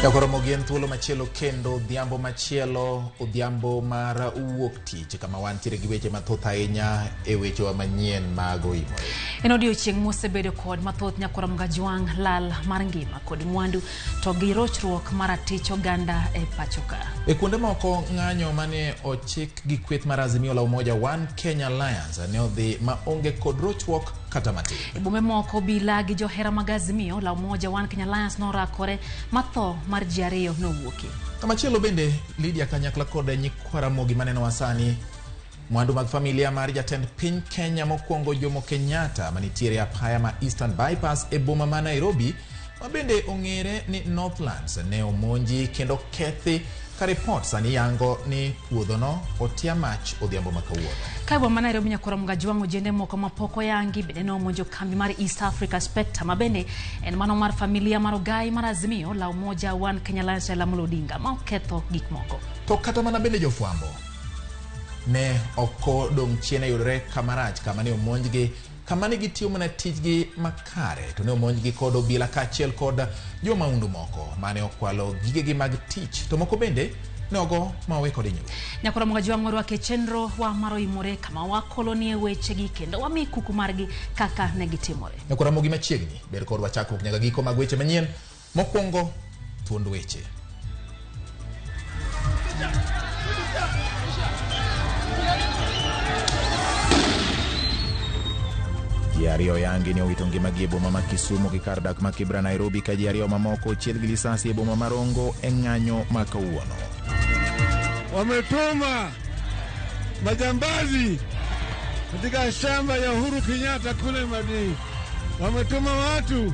Jakoromogi en thuolo machielo kendo odhiambo machielo, odhiambo mar wuok tich kama wantiere gi weche mathoth ahinya e wechewa manyien mag oimore. En odiochieng' mosebedo kod mathoth Nyakoromogi Ajwang', lal mar ngima kod mwandu to gi rochruok mar ratich oganda e pacho ka. E kuonde moko ng'anyo mane ochik gi kweth mar Azimio la Umoja One Kenya Alliance ne odhi maonge kod rochruok kata matin. E bombe moko obila gi johera mag Azimio la Umoja One Kenya Alliance norakore matho mar ji ariyo nowuokie. Kamachielo bende Lydia kanyakla kod nyikwa Ramogi manenowa sani, mwandu mag familia mar jatend piny Kenya mokwongo Jomo Kenyatta manitiere apaya ma Eastern Bypass e boma ma Nairobi ma bende ong'ere ni Northlands ne omonji kendo kethi ka ripot sani yango ni puodhono otia mach odhiambo ma kawuono. Ka e boma ma Nairobi Nyakoromogi Ajwang' ojende moko mapok oyangi bende ne omonjo kambi mar East Africa Spectre ma bende en mano mar familia mar Ogai mar Azimio la Umoja One Kenya Alliance Raila Amolo Odinga ma oketho gik moko. To kata mana bende jofwambo ne ok odong' chien e yudore kamarach kama ne omonjgi, kama ne gitiyo mana tijgi makare to ne omonjgi kod obila kaachiel kod jomaundu moko mane okwalo gigegi mag tich to moko bende ne ogo ma owe kod hinyruok. Nyakoromogi Ajwang' orwake chenro wa mar oimore kama wakolonie wechegi kendo wami kuku margi kaka ne gitimore. Nyakoromogi machiegni ber kodwa chakruok nyaka giko mag weche manyien. Mokwongo thuond weche. Ji ariyo oyangi ni owito ngimagi e boma ma Kisumu gi kar dak ma Kibra Nairobi ka ji ariyo mamoko ochiel gi lisasi e boma ma Rongo e ng'anyo ma kawuono. Wametuma majambazi katika shamba ya Uhuru Kenyatta kule Madini. Wametuma watu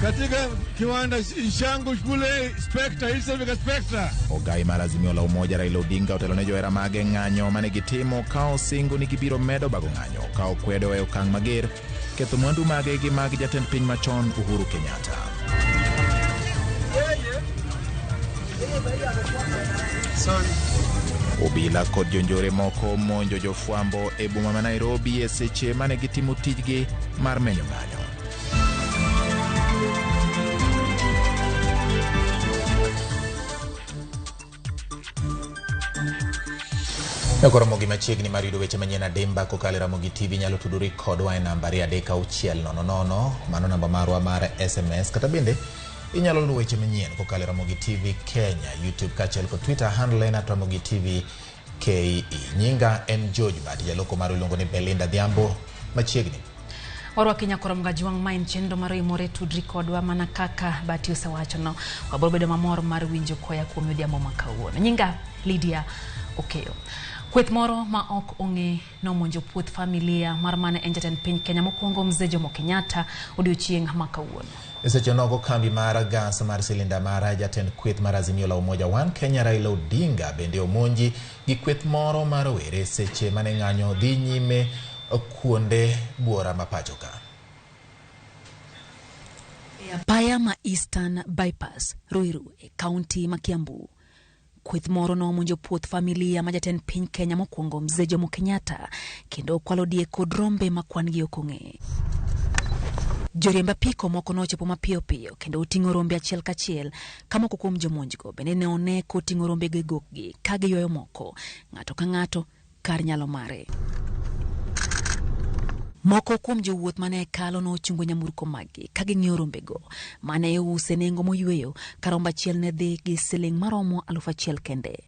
katika kiwanda Ishangu kule Spectre, East Africa Spectre. Ogai mar Azimio la Umoja Raila Odinga otelo ne johera mage ng'anyo mane gitimo ka osingo ni gibiro medo bago ng'anyo ka okwedo e okang' mager ketho mwandu mage gi mag jatend piny machon Uhuru Kenyatta. Obila kod jonjore moko monjo jofwambo e boma ma Nairobi e seche mane gitimo tijgi mar menyo ng'anyo. Nyakoromogi machiegni mar yudo weche manyien adimba kokalo e Ramogi TV nyalo tudori kodwa e namba 36000, mano namba marwa mar SMS, kata bende inyalo luwo weche manyien kokalo e Ramogi TV Kenya, YouTube kaachiel kod Twitter handle en @Ramogi TV KE. Nyinga en George Bati, jaloko mar iluongo ni Belinda Dhiambo. Machiegni Warwaki Nyakoromogi Ajwang' ma en chenro mar oimore tudri kodwa mana kaka Bati osewachono. Wabiro bedo mamor mar winjo koya kuom odhiambo ma kawuono. Nyinga Lydia Okeyo. Kweth moro ma ok ong'e nomonjo puoth familia mar mane en jatend piny Kenya mokwongo Mzee Jomo Kenyatta odiochieng' ma kawuono. E seche nogo kambi mar gas mar silinda mar jatend kweth mar Azimio la Umoja One Kenya Raila Odinga bende omonji gi kweth moro mar rowere seche mane ng'anyo dhi nyime kuonde buora ma pacho ka. E apaya ma Eastern Bypass, Ruiru, e kaunti ma Kiambu. Kweth moro nomonjo puoth familia ma jatend piny Kenya mokwongo Mzee Jomo Kenyatta kendo okwalo diek kod rombe ma kwan gi ok ong'e. Joriemb apiko moko nochopo mapiyo piyo kendo oting'o rombe achiel kachiel ka moko kuom jomonjgo bende ne one koting'o rombe go e gokgi ka giywayo moko, ng'ato ka ng'ato kar nyalo mare. Moko kuom jowuoth mane kalo nochungo nyamburko maggi ka ging'iyo rombego mane iuse nengo moyweyo ka rombo achiel ne dhi gi siling' maromo 1000 kende.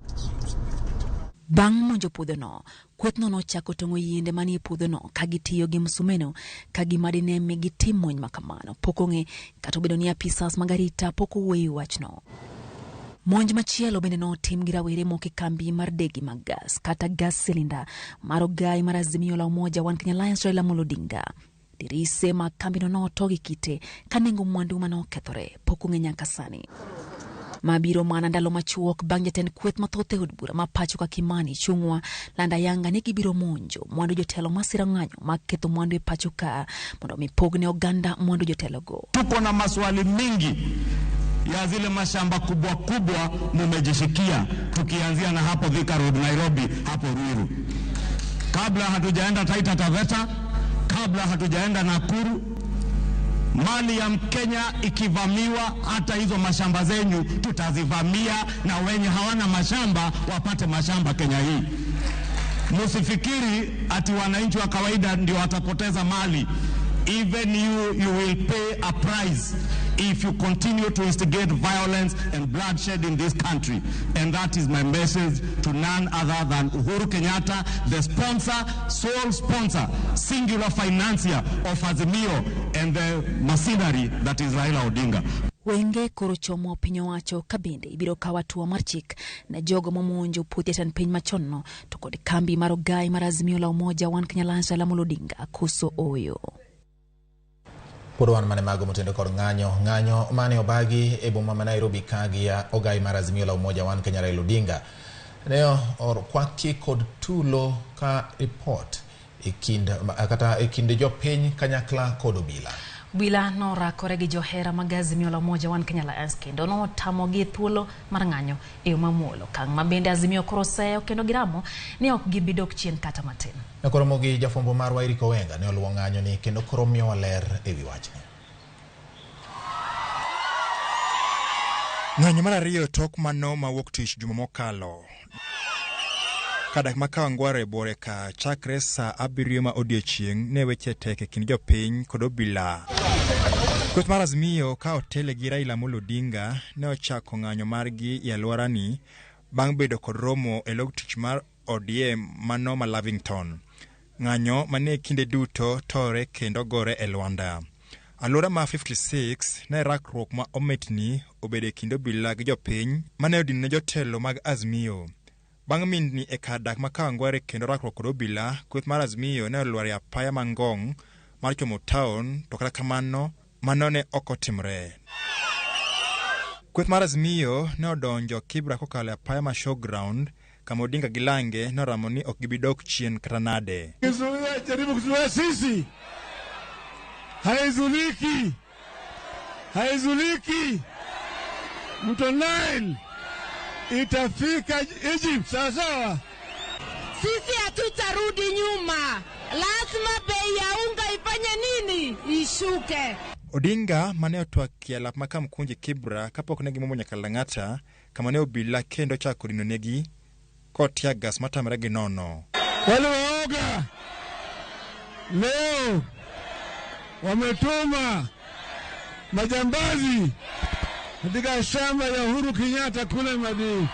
Bang' monjo puodhono, kwethno nochako tong'o yiende manie puodhono ka gitiyo gi msumeno ka gima dine mi gitim monj ma kamano pok ong'e kata obedo ni apisas mag arita pok owuoyo e wachno. Monj machielo bende notim gi rawere moko e kambi mar degi mag gas kata gas cylinder mar Ogai mar Azimio la Umoja One Kenya Alliance Raila Amolo Odinga. Dirise mag kambino noto gi kite ka nengo mwandu mane okethore pok ong'e nyaka sani. Mabiro mana ndalo machuok bang' jatend kweth mathoth e od bura ma pacho ka Kimani Ichung'wa lando ayanga ni gibiro monjo mwandu jotelo masiro ng'anyo mag ketho mwandu e pacho ka mondo mi pogne oganda mwandu jotelogo. Tuko na maswali mingi ya zile mashamba kubwa kubwa mumejishikia, tukianzia na hapo Thika Road Nairobi, hapo Ruiru, kabla hatujaenda Taita Taveta, kabla hatujaenda Nakuru. Mali ya Mkenya ikivamiwa, hata hizo mashamba zenyu tutazivamia, na wenye hawana mashamba wapate mashamba Kenya hii. Msifikiri ati wananchi wa kawaida ndio watapoteza mali. Even you will pay a price if you continue to instigate violence and bloodshed in this country. And that is my message to none other than Uhuru Kenyatta, the sponsor, sole sponsor, singular financier of Azimio and the machinery that is Raila Odinga. Wenge koro chomo piny owacho ka bende ibiro kaw hatua mar chik ne jogo momonjo puoth jatend piny machon no to kod kambi mar ogai mar Azimio la Umoja One Kenya Alliance Raila Amolo Odinga koso oyo. Pod wan mane mago motenore kod ng'anyo mane obagi e boma ma Nairobi ka gi ya ogai mar Azimio la Umoja One Kenya Raila Odinga ne orwaki kod tulo ka ripot e kind kata e kind jopiny kanyakla kod obila. Obila norakore gi johera mag Azimio la Umoja One Kenya Alliance kendo notamogi thuolo mar ng'anyo e yo mamuol. Okang' ma bende Azimio koro oseyo kendo giramo ni ok gibi dok chien kata matin. Nakoromo gi jafwambo marwa Eric Owenga ne oluwo ng'anyo ni kendo koro miyowa ler ewi wachni. Ng'anyo mar ariyo tok mano mawuok tich juma mokalo. Kadak ma Kawangware e buore ka chakre saa 7 ma odiechieng' ne weche tek e kind jopiny kod obila. Kweth mar Azimio ka otele gi Raila Amolo Odinga ne ochako ng'anyo margi e alworani bang' bedo kod romo e log tich mar ODM mano ma Lavington. Ng'anyo mane kinde duto tore kendo gore e Lwanda. Alwora ma 56 ne rakruok ma ometni obedo e kind obila gi jopiny mane odino ne jotelo mag Azimio. Bang' mindni e kar dak ma Kawangware kendo rakruok kod obila, kweth mar Azimio ne olwar e apaya ma Ngong' mar chomo taon, to kata kamano mano ne ok otimre. Kweth mar Azimio ne odonjo Kibra kokalo e apaya ma Showground, kama Odinga gi Lange noramo ni ok gibi dok chien kata nade. Kizuia, jaribu kuzuia sisi, haizuliki, haizuliki. Mto Nile itafika Egypt, sawa sawa. Sisi hatutarudi nyuma, lazima bei ya unga ifanye nini? Ishuke. Odinga mane otwak e alap ma Kamkunji Kibra kapok ne gimomo nyaka Lang'ata kama ne obila kendo chako dino negi kotia gas matamre gi nono. Wale waoga leo wametuma majambazi katika shamba ya Uhuru Kenyatta kule Madi.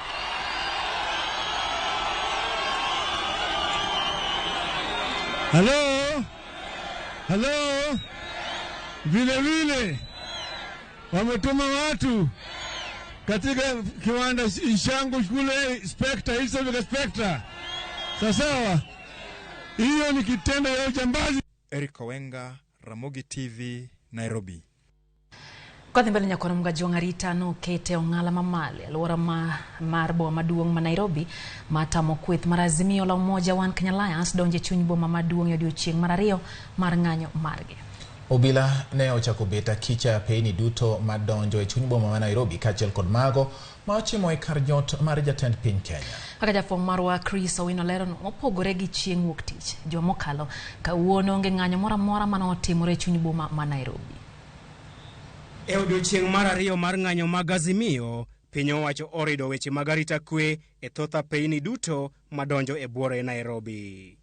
Halo, halo, vile vile wametuma watu katika kiwanda Ishangu kule Spectre, Spectre. Sawa, hiyo ni kitendo ya ujambazi. Eric Owenga, Ramogi TV, Nairobi. Kodhi mbele nyakono Mgajwang' arita nokete ong'ala mamalo e alwora mar boma maduong' ma Nairobi matamo kweth mar Azimio la Umoja One Kenya Alliance donjo e chuny boma maduong' e odiochieng' mar ariyo mar ng'anyo margi. Obila ne ochako bet akicha apeyni duto madonjo e chuny boma ma Nairobi kaachiel kod mago ma ochimo e kar jot mar jatend piny Kenya. Kaka jafwambo marwa Chris Owino lero, mopogore gi chieng' wuok tich juma mokalo, kawuono onge ng'anyo moro amora mane otimore e chuny boma ma Nairobi. E odiochieng' mar ariyo mar ng'anyo mag Azimio, piny owacho orido weche mag arita kwe e thoth apeyni duto madonjo e buore Nairobi.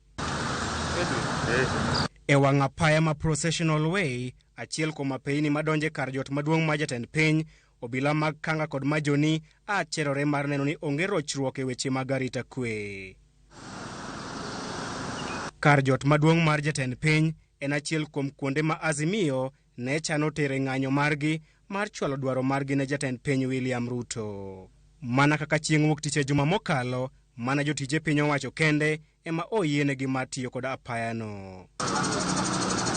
E wang' apaya ma Processional Way, achiel kuom apeyni madonjo e kar jot maduong' mar jatend piny, obila mag kanga kod majoni acherore mar neno ni onge rochruok e weche mag arita kwe. Kar jot maduong' mar jatend piny en achiel kuom kuonde ma Azimio ne chano tere ng'anyo margi mar chwalo dwaro margi ne jatend piny William Ruto. Mana kaka chieng' wuok tich e juma mokalo, mana jotije piny owacho kende ema oyienegi mar tiyo kod apayano.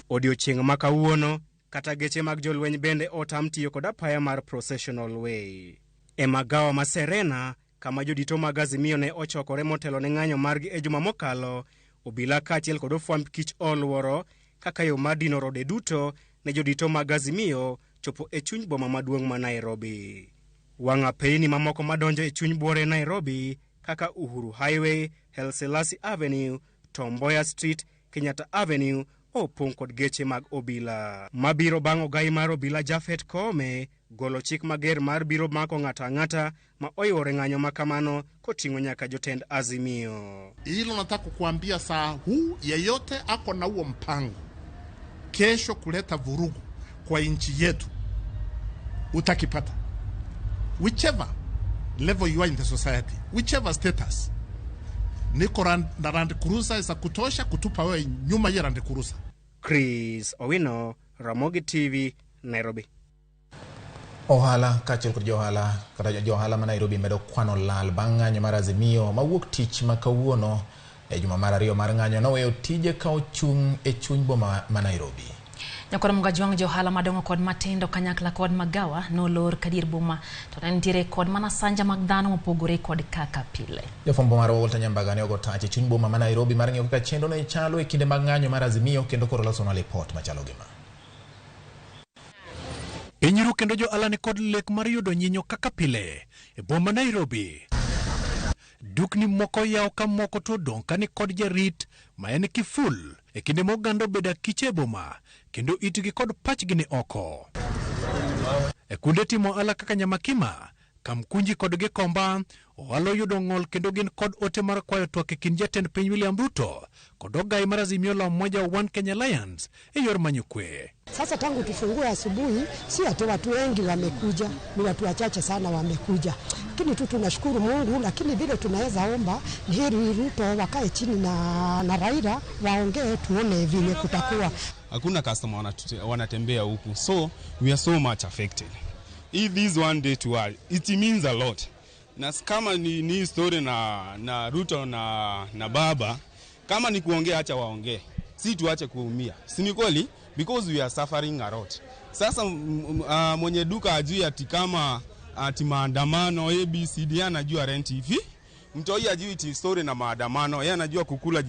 Odiochieng' ma kawuono, kata geche mag jolweny bende otam tiyo kod apaya mar Processional Way. E magawa ma Serena, kama jodito mag Azimio ne ochokore motelo ne ng'anyo margi e juma mokalo, obila kaachiel kod ofwamb kich oluoro kaka yo mar dino rode duto ne jodito mag Azimio chopo e chuny boma maduong' ma Nairobi. Wang' apeyni mamoko madonjo e chuny buore Nairobi kaka Uhuru Highway, Haile Selassie Avenue, Tom Mboya Street, Kenyatta Avenue opong' kod geche mag obila. Mabiro bang' ogai mar obila Japhet Koome golo chik mager mar biro mako ng'ato ang'ata ma oyuore ng'anyo ma kamano koting'o nyaka jotend Azimio. Hilo nataka kukuambia saa huu, yeyote ako na huo mpango kesho kuleta vurugu kwa nchi yetu utakipata, whichever level you are in the society, whichever status. Niko na Land Cruiser za kutosha kutupa wewe nyuma ya Land Cruiser. Chris Owino, Ramogi TV, Nairobi. Ohala kaachiel kod johala kata johala ma Nairobi medo kwano lal bang' ng'anyo mar Azimio mawuok tich ma kawuono e juma mar ariyo mar ng'anyo noweyo tije ka ochung' e chuny boma ma Nairobi. Nyakwar Mugajwang' johala madongo kod matindo kanyakla kod magawa nolor kadier boma to ne nitiere kod mana sanja mag dhano mopogore kod kaka pile. Jafwambo marwa Walter Nyambaga ne ogo tach e chuny boma ma Nairobi mar ng'iyo kaka chenro ne chalo e kinde mag ng'anyo mar Azimio kendo koro losonwa lipot machalo gima. Piny ru kendo johala ni kod lek mar yudo nyinyo kaka pile e boma Nairobi. Dukni moko yaw ka moko to odong' ka ni kod jarit ma en kiful e kinde ma oganda obedo akiche e boma kendo itgi kod pachgi ni oko. E kuonde timo ohala kaka Nyamakima, Kamkunji kod Gikomba, ohala oyudo ng'ol kendo gin kod ote mar kwayo twak e kind jatend piny William Ruto kod ogai mar Azimio la Umoja One Kenya Alliance e yor manyo kwe. Sasa tangu tufungue asubuhi, si ati watu wengi wamekuja, ni watu wachache sana wamekuja, lakini tu tunashukuru Mungu. Lakini vile tunaweza omba ni heri Ruto wakae chini na Raila waongee, tuone vile kutakuwa. Hakuna customer wanatembea huku, so we are so much affected. If this one day to us, it means a lot. Na kama ni story na Ruto na baba, kama ni kuongea acha waongee, si tuache kuumia. Si ni kweli? Because we are suffering a lot. Sasa mwenye duka ajui ati kama ati maandamano ABCD, anajua rent hivi. Mtoi ajui ati story na maandamano, yeye anajua kukula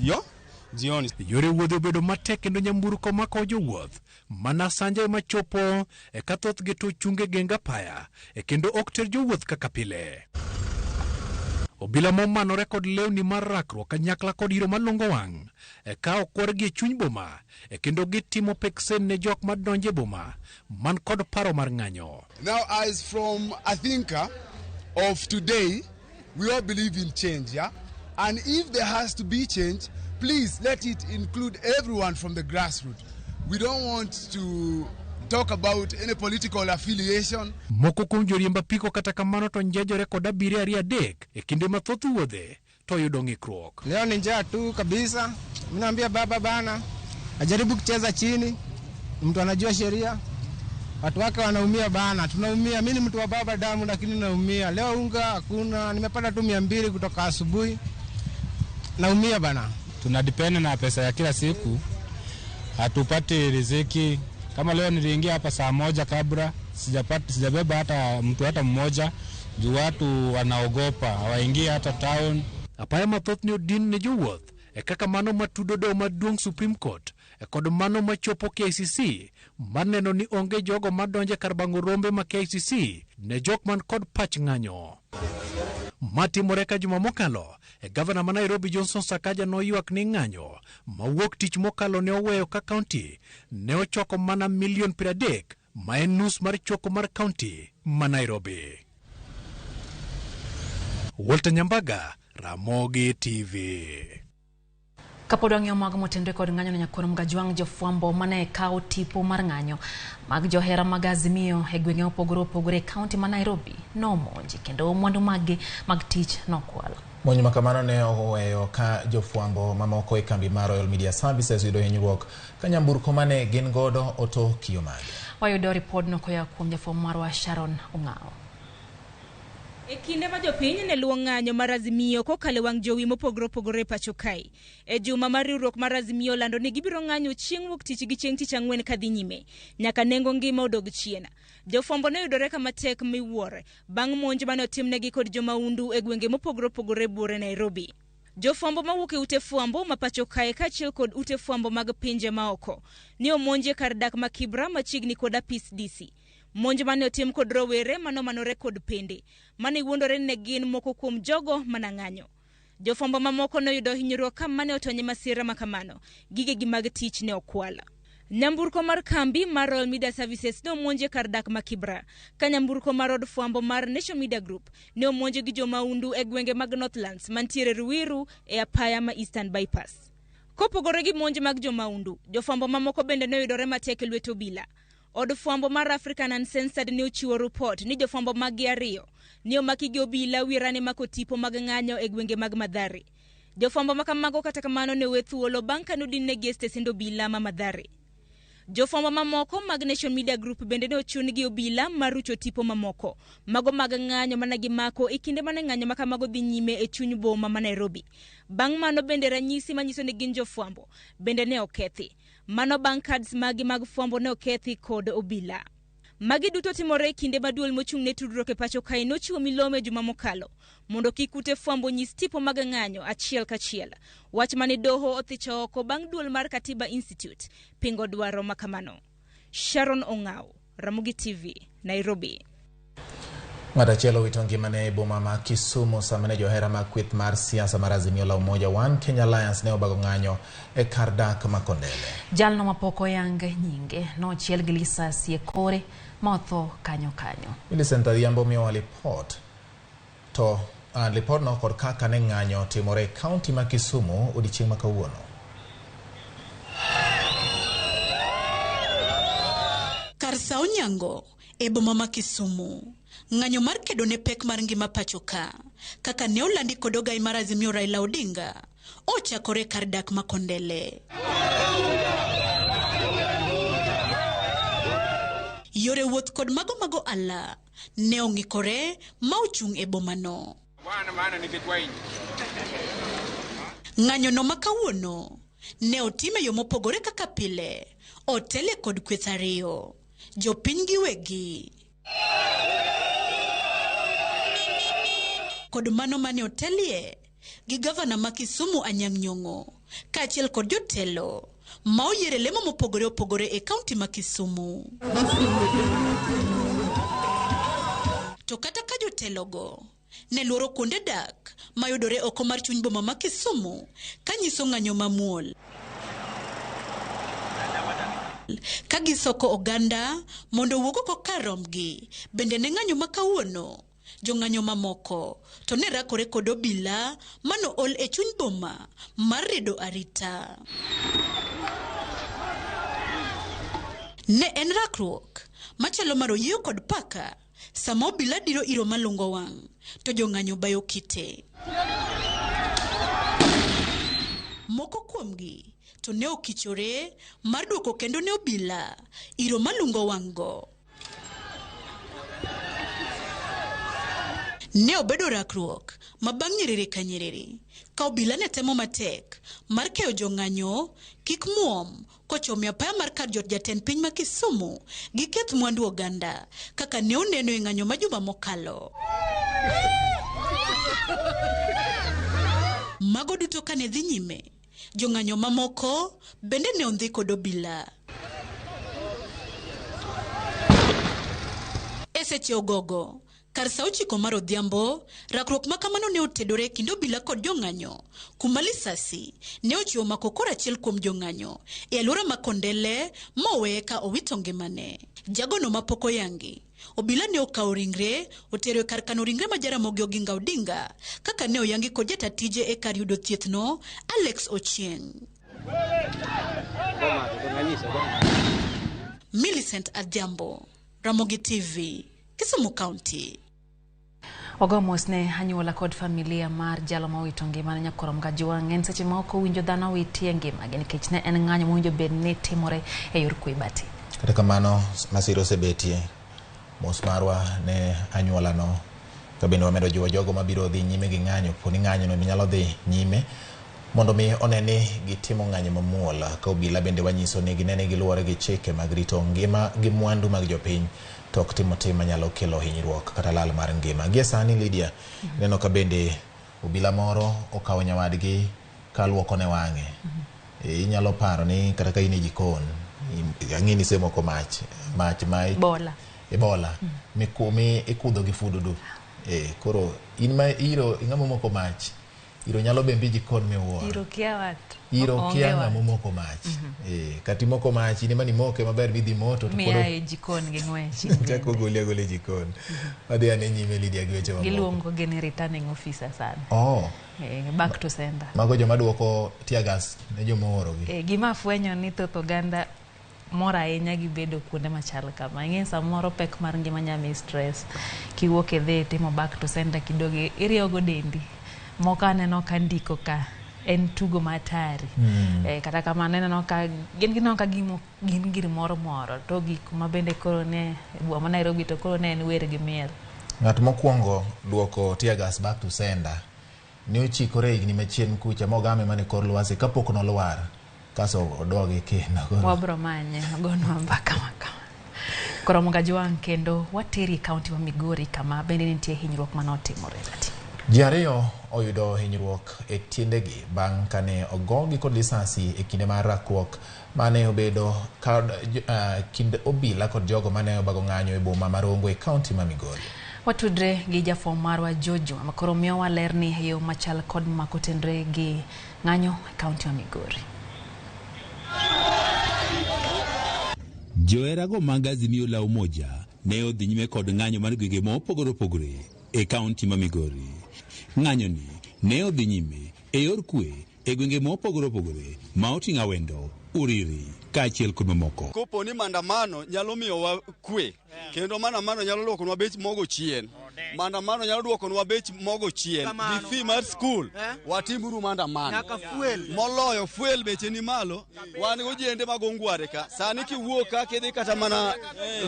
jioni. Yore wuoth obedo matek kendo nyamburko mako jowuoth mana sanja ema chopo e ka thothgi to chunge geng apaya e kendo ok ter jowuoth kaka pile. Obila momanore kod lewni mar rakruok kanyakla kod iro malongo wang' e ka okwargi e chuny boma e kendo gitimo peksen ne jok madonjo e boma man kod paro mar ng'anyo. Now, as from a thinker of today, we all believe in change, yeah? And if there has to be change, please let it include everyone from the grassroots. We don't want to talk about any political affiliation. Moko kuom joriemb apiko kata kamano to njejore kod abiria ariyo adek e kinde ma thoth wuodhe to yudo ng'ikruok. Leo ni njaa tu kabisa. Mimi naambia baba bana ajaribu kucheza chini, mtu anajua sheria. Watu wake wanaumia bana, tunaumia. Mimi ni mtu wa baba damu, lakini naumia. Leo unga hakuna, nimepata tu 200 kutoka asubuhi. Naumia bana. Tunadepend na pesa ya kila siku, hatupati riziki. Kama leo niliingia hapa saa 1 kabla sijabeba hata mtu hata mmoja, juu watu wanaogopa hawaingii hata town. Apaya mathoth ne odin ne jowuoth e kaka mano matudo doho maduong' Supreme Court e kod mano machopo KICC mar neno ni onge jogo madonjo e kar bang'o rombe ma KICC ne jok man kod pach ng'anyo. Matimore ka juma mokalo e gavana ma Nairobi Johnson Sakaja noywak ni ng'anyo mawuok tich mokalo ne oweyo ka kaunti ne ochoko mana milion 30 ma en nus mar choko mar kaunti ma Nairobi. Walter Nyambaga, Ramogi TV. Kapod wang'iyo mago motenore kod ng'anyo na Nyakwar Mgajwang' jofwambo mane kawo tipo mar ng'anyo mag johera mag Azimio e gwenge mopogore opogore e kaunti ma Nairobi nomonji kendo mwandu maggi mag tich nokwal. Monj ma kamano ne oweyo ka jofwambo mamoko e kambi mar Royal Media Services yudo hinyruok ka nyamburko mane gin godo oto kiyo mage. Wayudo ripodno koa kuom jafwambo marwa Sharon Ong'ao. E kinde ma jopiny ne luwo ng'anyo mar Azimio kokalo wang' jowi mopogore opogore e pacho kae. E juma mar riwruok mar Azimio lando ni gibiro ng'anyo chieng' wuok tich gi chieng' tich ang'wen kadhi nyime nyaka nengo ngima odog chien. Jofwambo ne yudore kama tek miwuoro bang' monj mane otimnegi kod jomaundu e gwenge mopogore opogore buore Nairobi. Jofwambo mawuok e ute fwambo ma pacho kae kaachiel kod ute fwambo mag pinje maoko ne omonji e kar dak ma Kibra machiegni kod apis DC. Monj mane otim kod rowere manomanore kod pende mane iwuondore ni ne gin moko kuom jogo mana ng'anyo. Jofwambo mamoko noyudo hinyruok ka mane otony e masira ma kamano. Gigegi mag tich ne okwal. Nyamburko mar kambi mar Royal Media Services ne omonj e kar dak ma Kibra, ka nyamburko mar od fwambo mar Nation Media Group ne omonj gi jomahundu e gwenge mag Northlands mantiere Ruiru e apaya ma Eastern Bypass. Kopogore gi monj mag jomahundu, jofwambo mamoko bende ne oyudore matek e lwet obila. Od fwambo mar African Uncensored ne ochiwo rupot ni jofwambo maggi ariyo ne omaki gi obila wirane mako tipo mag ng'anyo e gwenge mag Mathare. Jofwambo ma kamago kata kamano ne owe thuolo bang' ka nodinnegi e stesend obila ma Mathare. Jofwambo mamoko mag Nation Media Group bende ne ochun gi obila mar rucho tipo mamoko mago mag ng'anyo mane gimako e kinde mane ng'anyo ma kamago dhi nyime e chuny boma ma Nairobi. Bang' mano bende ranyisi manyiso ni gin jofwambo bende ne okethi. Mano bang' cards magi mag fwambo ne okethi kod obila. Magi duto timore e kinde ma duol mochung' ne tudruok e pacho kae nochiwo milome e juma mokalo mondo kik ute fwambo nyis tipo mag ng'anyo achiel kachiel. Wach mane doho othicho oko bang' duol mar Katiba Institute pingo dwaro ma kamano. Sharon Ong'aw, Ramogi TV, Nairobi. Ng'at achiel owito ngimane e boma ma Kisumu sama ne johera mag kweth mar siasa mar Azimio la Umoja One Kenya Alliance ne obago ng'anyo e kar dak ma Kondele. Jalno mapok oyang nyinge nochiel gi lisasi e kore ma otho kanyo kanyo. Millicent Adhiambo miyowa lipot to lipodno kod kaka ne ng'anyo timore e kaunti ma Kisumu odiechieng' ma kawuono. Kar sa onyango e boma ma Kisumu, ng'anyo mar kedo ne pek mar ngima pacho ka, kaka ne olandi kod ogai mar Azimio Raila Odinga, ochakore kar dak ma Kondele. Yore wuoth kod mago mag ohala ne ong'ikore ma ochung' e bomano. Ng'anyo no ma kawuono ne otim e yo mopogore kaka pile, otele kod kweth ariyo, jopiny giwegi kod mano mane otelie gi gavana ma Kisumu Anyang' Nyong'o kaachiel kod jotelo ma oyier e lemo mopogore opogore e kaunti ma Kisumu. To kata ka jotelogo ne luoro kuonde dak mayudore oko mar chuny boma ma Kisumu kanyiso ng'anyo mamuol, ka gisoko oganda mondo owuog oko kar romgi, bende ne ng'anyo ma kawuono jong'anyo mamoko to ne rakore kod obila mano ol e chuny boma mar redo arita. Ne en rakruok machalo mar oyieyo kod paka sama obila diro iro malungo wang' to jong'anyo bayo kite. Moko kuomgi to ne okichore mar duoko kendo ne obila iro malungo wang' go. Ne obedo rakruok ma bang' nyiriri ka nyiriri ka obila ne temo matek mar keyo jong'anyo kik muom kochomo apaya mar kar jot jatend piny ma Kisumu gi keth mwandu oganda kaka ne oneno e ng'anyo ma juma mokalo. Mago duto kane dhi nyime, jong'anyo mamoko bende ne ondhi kod obila. E seche ogogo, kar sa 9 mar odhiambo, rakruok ma kamano ne otedore e kind obila kod jong'anyo, kuma lisasi ne ochiwo mako kor achiel kuom jong'anyo e alwora ma Kondele ma oweye ka owito ngimane. Jagono mapok oyangi, obila ne okawo ringre otero e kar kano ringre ma Jaramogi Oginga Odinga kaka ne oyangi kod jata tije e kar yudo thieth no, Alex Ochieng. Millicent Adhiambo, Ramogi TV, Kisumu County. Wago mos ne anyuola kod familia mar jalo ma owito ngimane Nyakorom Kajwang'. En seche ma ok owinjo dhano witie ngimagi nikech ne en ng'anyo mowinjo bed ni timore e yor kwe bati. Kata kamano masira osebetie. Mos marwa ne anyuola no. Ka bende wamedo jiwo jogo mabiro dhi nyime gi ng'anyo, poni ng'anyo no nyalo dhi nyime mondo mi one ni gitimo ng'anyo mamuol. Ka obila bende wanyiso ni ginene giluwore gi chike mag rito ngima gi mwandu mag jopiny, to ok timo tim manyalo kelo hinyruok kata lal mar ngima. Gie sani Lydia, ineno ka bende obila moro okawo nyawadgi kaluoko ne wang'e. Inyalo paro ni kata ka in e jikon, ang'e ni isemoko mach, mach ma Ebola. Ebola. Mi ikudho gi fududu. Koro in ma iro ing'ama omoko mach, Iro nyalo bembi jikon miwuoro. Iro kia wat. Iro Onge kia wat. ng'ama omoko mach. Kata imoko mach, in ema nimoke maber midhi moto to Miya koro e jikon gi ng'wech. chako goli agola e jikon. Wadhi ane nyime Lydia gi weche mamoko. Giluongo gi ni returning officer sani. Oh, Back to sender. mago joma duoko tear gas ne joma oorogi. Gima afwenyo ni thoth oganda mor ahinya gi bedo kuonde machal kama. Ing'e samoro pek mar ngima nya miyi stress. Kiwuok idhi itimo back to sender kidogo iriewo dendi. Moko aneno ka ndiko ka en tugo matari. Kata kamano ineno ka gin gineno ka gimo gin gir moro moro to gik ma bende koro ne e boma ma Nairobi to koro ne en wer gi miel. Ng'at mokwongo duoko tear gas back to sender ne ochikore higni machien kucha mogame mana e kor lwasi kapok nolwar kaso odoge kendo. Koro Wabro manye ogonwa mbaka ma kama. Koro Mugajwang' kendo wateri e kaunti ma Migori kama bende nitie hinyruok manotimore. Ji ariyo oyudo hinyruok e tiendegi bang' kane ogogi kod lisasi e kinde mar rakruok mane obedo kod kind obila kod jogo mane obago ng'anyo e boma ma Rongo e kaunti ma Migori. Watudre gi jafwambo marwa Jojo ma koro miyowa ler ni e yo machal kod mako tenre gi ng'anyo e kaunti ma Migori. Joherago mag Azimio la Umoja ne odhi nyime kod ng'anyo mar gwenge mopogore opogore e kaunti ma Migori. Ng'anyoni ne odhi nyime e yor kwe e gwenge mopogore opogore ma oting'o Awendo, Uriri kaachiel kod mamoko. Kopo ni maandamano nyalo miyowa kwe, kendo maandamano nyalo duokonwa bech mogo chien. Maandamano nyalo duokonwa bech mogo chien. Gi fee mar skul, watimuru maandamano. Nyaka fuel. Moloyo fuel beche ni malo, wan gojende mag ongware ka. Sani kiwuok ka kidhi kata mana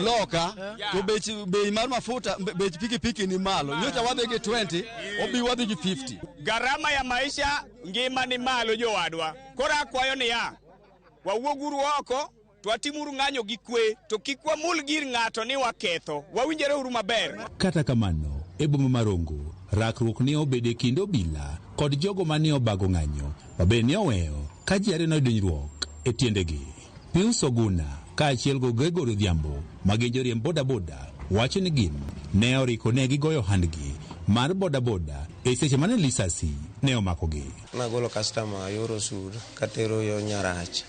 loka, to bech bei mar mafuta, bech pikipiki ni malo. Nyocha wadhi gi 20, obi wadhi gi 50. Gharama ya maisha ngima ni malo jowadwa. Koro akwayo niya, wawuoguru oko to watimuru ng'anyo gi kwe to kik wamul gir ng'ato ni waketho. Wawinjore uru maber. Kata kamano, e boma ma Rongo, rakruok ne obedo e kind obila kod jogo mane obago ng'anyo ma bende ne oweyo ka ji ariyo noyudo hinyruok e tiendegi. Pius Oguna kaachiel gi Gregory Odhiambo ma gin joriemb bodaboda wacho ni gin ne oriko ne gigoyo handgi mar bodaboda e seche mane lisasi ne omakogi. Nagolo customer yor osur katero yo Nyarach.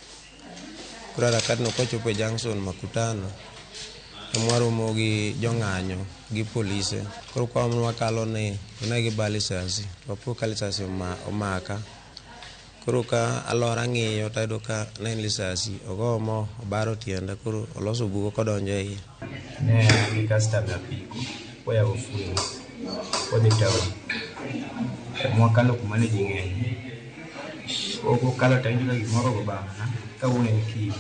Koro harakati no kochopo e junction Makutano, ema gi jong'anyo gi polise. Koro kwa wakalo ni to ne giba lisasi, to apo ka lisasi omaka. Koro ka alora ng'iyo tayudo ka ne en lisasi, ogo mo obaro tienda, koro oloso bugo kodonjo e iye. Ne an gi customer apiko, wayawo fuel, wadhi town. Mwakalo kuma ne ji ng'enye. Kokalo to awinjo ka gimoro ogo bang'a, kawuono en kiny.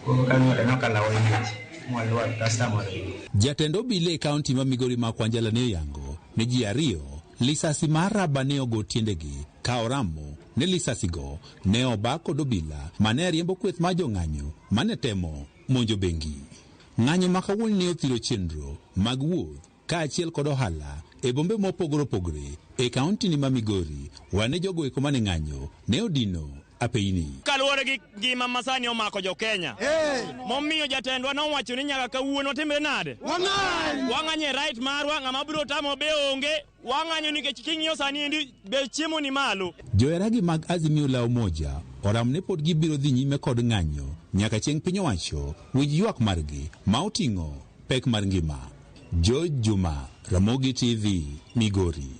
Koro kanyo aneno ka lawa yiech, mwalwar customer oringo. Jatend obila e kaunti ma Migori Mark Wanjala ne oyango ni ji ariyo lisasi mar raba ne ogo tiendegi ka oramo ne lisasigo ne oba kod obila mane riembo kweth mar jong'anyo mane temo monjo bengi. Ng'anyo ma kawuono ne othiro chenro mag wuoth kaachiel kod ohala e bombe mopogore opogore e kaunti ni ma Migori wane jogo eko mane ng'anyo ne odino apeyini. Kaluwore gi ngima ma sani omako jo Kenya. Momiyo jatendwa nowacho ni nyaka kawuono watimre nade? Wang'any! Wang'anyo e right marwa, ng'ama biro tamo be onge. Wang'anyo nikech king'iyo sani endi bech chiemo ni malo. Joheragi mag Azimio la Umoja oram ne pod gibiro dhi nyime kod ng'anyo nyaka chieng' piny owacho winj ywak margi ma oting'o pek mar ngima. George Juma, Ramogi TV, Migori.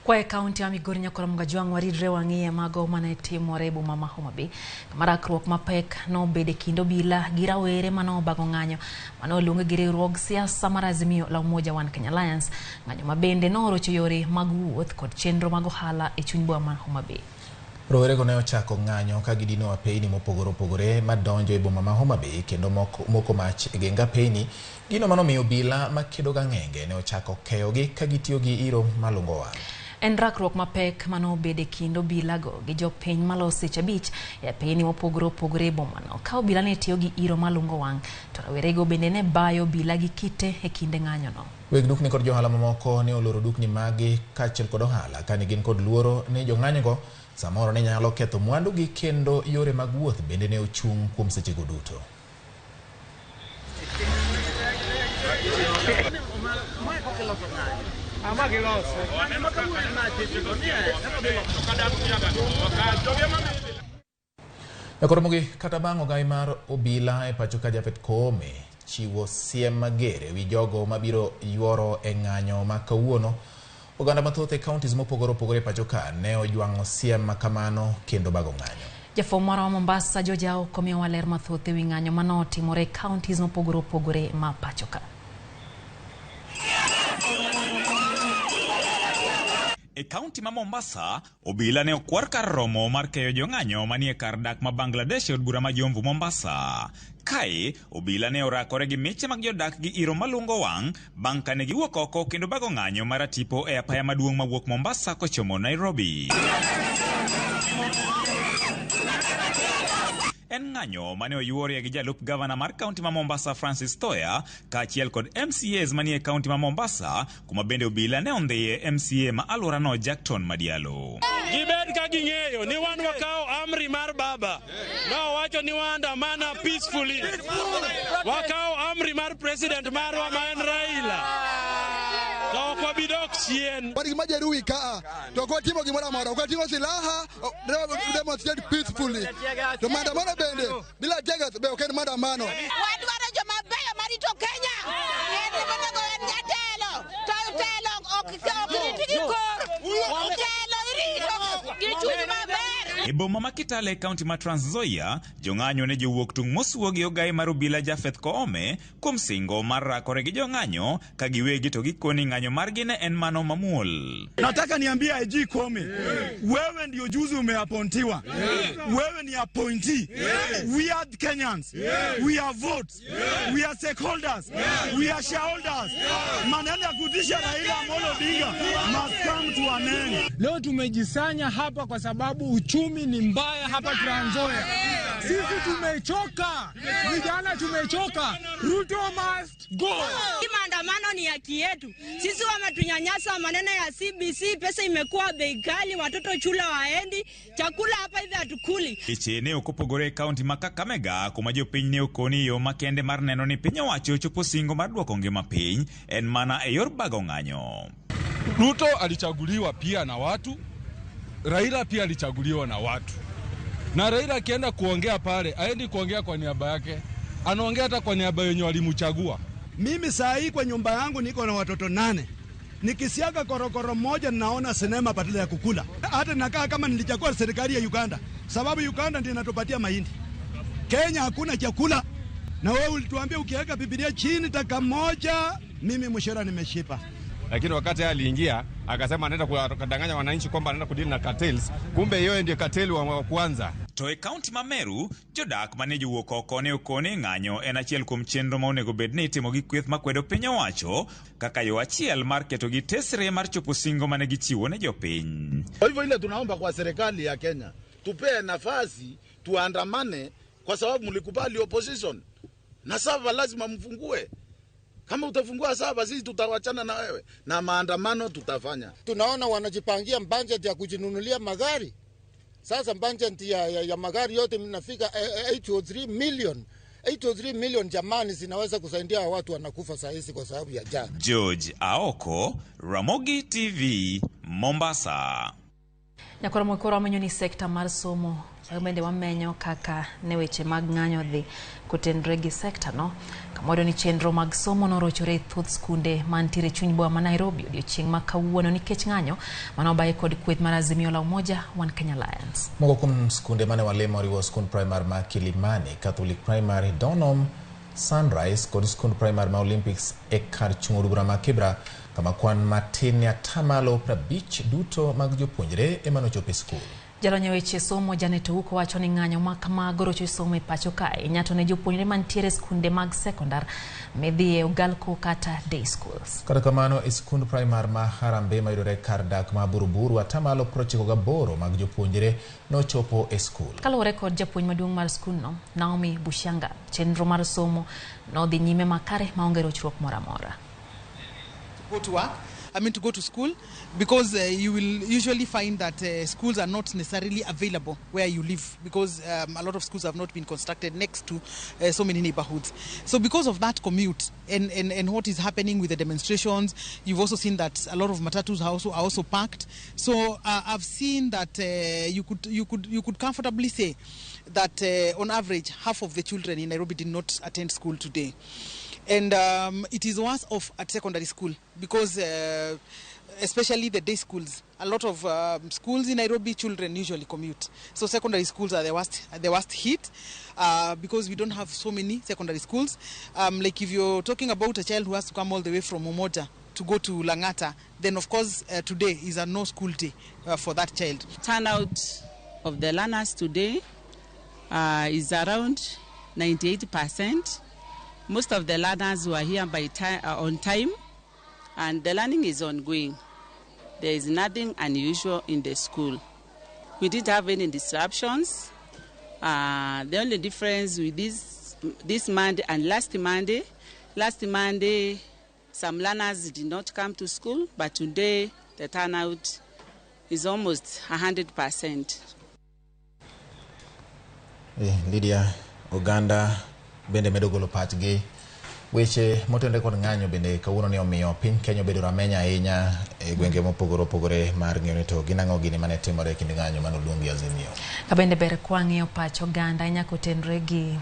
Kwa e kaunti ya Migori nyakoro Mugajwang' waridre wang'iye mago mane timore e boma ma Homa Bay kama rakruok mapek nobedo e kind obila gi rawere mane obago ng'anyo mane oluongi gi riwruog siasa mar Azimio la Umoja One Kenya Alliance, ng'anyo ma bende noorocho yore mag wuoth kod chenro mag ohala e chuny boma ma Homa Bay. Rowerego ne ochako ng'anyo ka gidino apeyni mopogore opogore madonjo e boma ma Homa Bay kendo moko mach e geng apeyni, gino manomiyo obila makedo gang'enge ne ochako keyogi ka gitiyo gi iro malungo wang'. En rakruok mapek manobedo e kind obilago gi jopiny maloso seche 5 e apeyni mopogore opogore e bomano. Ka obila ne tiyo gi iro malungo wang' to rawerego bende ne bayo obila gi kite e kinde ng'anyono. Weg dukni kod johala mamoko ne oloro dukni maggi kaachiel kod ohala kane gin kod luoro ni jong'anyogo samoro ne nyalo ketho mwandugi kendo yore mag wuoth bende ne ochung' kuom sechego duto. Nyakoromogi kata bang' ogai mar obila e pacho ka Japhet Koome chiwo siem mager ewi jogo mabiro yuoro e ng'anyo ma kawuono. Oganda mathoth e counties mopogore opogore e pacho ka ne ojwang'o siem ma kamano kendo bago ng'anyo. Jafwambo marwa Mombasa George Aoko miyowa ler mathoth ewi ng'anyo manotimore e counties mopogore opogore ma pacho ka. E kaunti ma Mombasa, obila ne okwar kar romo mar keyo jong'anyo manie kar dak ma Bangladesh e od bura ma Jomvu Mombasa. Kae, obila ne orakore gi miche mag jodak gi iro malungo wang' bang' kane giwuok oko kendo bago ng'anyo mar atipo e apaya maduong' mawuok Mombasa kochomo Nairobi. En ng'anyo mane oyuorie gi jalup gavana mar kaunti ma Mombasa Francis Thoya kaachiel kod MCAs manie kaunti ma Mombasa kuma bende obila ne ondhiye MCA ma alworano Jackton Madialo. Gibed ka ging'eyo ni wan wakawo amri mar baba. Nowacho ni waandamana peacefully. Wakawo amri mar president marwa ma en Raila. To ok wabi dok chien. Wan gi majeruhi kaa to ok watimo gimoro amora, ok wating'o silaha, demonstrate peacefully. To maandamano bende bila tear gas be ok en maandamano. Wadwaro joma beyo marito Kenya. En monego en jatelo. To telo ok ok rit gi kor. Telo irito gi chuny maber. E boma ma Kitale e kaunti ma Trans Nzoia, jong'anyo ne jowuok tung' mosuo gi ogai mar obila Japheth Koome kuom singo mar rakore gi jong'anyo ka giwegi to gikoni ng'anyo margi ne en mano mamuol. Nataka niambie IG Koome, wewe ndio juzi umeapontiwa, wewe ni appointee. We are Kenyans, we are votes, we are stakeholders, we are shareholders. Maneno ya kutisha Raila Amolo Odinga must come to an end. Leo tumejisanya hapa kwa sababu uchumi ni mbaya hapa Trans Nzoia. Sisi tumechoka, vijana tumechoka. Ruto must go. Hii maandamano ni haki yetu. Sisi wametunyanyasa maneno ya CBC, pesa imekuwa bei ghali, watoto shule waendi, chakula hapa hivi hatukuli. Weche ne ok opogore e kaunti ma Kakamega kuma jopiny ne okoni yo makende mar neno ni piny owacho ochopo singo mar duoko ngima piny en mana e yor bago ng'anyo. Ruto alichaguliwa pia na watu, Raila pia alichaguliwa na watu. Na Raila akienda kuongea pale, aendi kuongea kwa niaba yake, anaongea hata kwa niaba yenye walimchagua. Mimi saa hii kwa nyumba yangu niko na watoto 8. Nikisiaga korokoro moja naona sinema badala ya kukula. Hata nakaa kama nilichagua serikali ya Uganda, sababu Uganda ndiyo inatupatia mahindi. Kenya hakuna chakula. Na wewe ulituambia ukiweka Biblia chini dakika moja, mimi mshahara nimeshipa. Lakini wakati aliingia akasema anaenda kudanganya wananchi kwamba anaenda kudili na cartels, kumbe yeye ndiye cartel wa kwanza. To e kaunti ma Meru, jodak mane jowuok oko ne okone ng'anyo en achiel kuom chenro ma onego bed ni itimo gi kweth makwedo piny owacho kaka yo achiel mar keto gi tesre mar chopo singo mane gichiwo ne jopiny. Kwa hivyo ile tunaomba kwa serikali ya Kenya, tupee nafasi tuandamane, kwa sababu mlikubali opposition na sasa lazima mfungue. Kama utafungua saba, sisi tutawachana na wewe na maandamano tutafanya. Tunaona wanajipangia budget ya kujinunulia magari. Sasa budget ya magari yote inafika 803 million. 803 million jamani, zinaweza kusaidia watu wanakufa saa hizi kwa sababu ya njaa. George Aoko, Ramogi TV, Mombasa. Nyakoro koro wamenyo ni sekta mar somo bende wamenyo kaka ne weche mag ng'anyo dhi kotenre gi sekta no kamoro ni chenro mag somo norochore e thoth skunde mantiere e chuny boma ma Nairobi odiochieng' ma kawuono nikech ng'anyo manobaye kod kweth mar Azimio la Umoja One Kenya Alliance. Moko kuom skunde mane walemo oriwo skund primary ma Kilimani, Catholic Primary, Donholm, Sunrise kod skund primary ma Olympics e kar chung' od bura ma Kibra, kama kwan matin ne atamalo 50 duto mag jopuonjre ema nochopo e skul. Jalony e weche somo Janet Ouko wacho ni ng'anyo ma kamago rocho somo e pacho kae nyato ne jopuonjre mantiere e skunde mag sekondar midhiye Ugalko kata day schools. Kata kamano, e skund primar ma Harambee mayudore kar dak ma Buruburu, atamalo 98 mag jopuonjre nochopo e skul. Kaluwore kod japuonj maduong' mar skundno, Naomi Bushanga, chenro mar somo nodhi nyime makare maonge rochruok moro amora. Go to work. I mean, to go to school, because you will usually find that schools are not necessarily available where you live, because a lot of schools have not been constructed next to so many neighborhoods. So because of that commute and what is happening with the demonstrations, you've also seen that a lot of matatus are also packed. So I've seen that you could comfortably say that on average half of the children in Nairobi did not attend school today. And it is worse off at secondary school, because especially the day schools, a lot of schools in Nairobi, children usually commute. So secondary schools are the worst hit, because we don't have so many secondary schools. Like if you're talking about a child who has to come all the way from Umoja to go to Langata, then of course today is a no school day for that child. Turnout of the learners today is around 98%. Most of the learners were here by on time, and the learning is ongoing. There is nothing unusual in the school. We didn't have any disruptions. The only difference with this Monday and last Monday, some learners did not come to school, but today the turnout is almost 100%. Lydia, Uganda bende medo golo pachgi weche motenore kod ng'anyo bende kawuono ne omiyo piny Kenya obedo rameny ahinya e gwenge mopogore opogore mar ng'eyo ni to gin ang'o gini mane timore e kind ng'anyo mane oluongi Azimio. Ka bende ber kwang'iyo pach oganda ahinya kotenore gi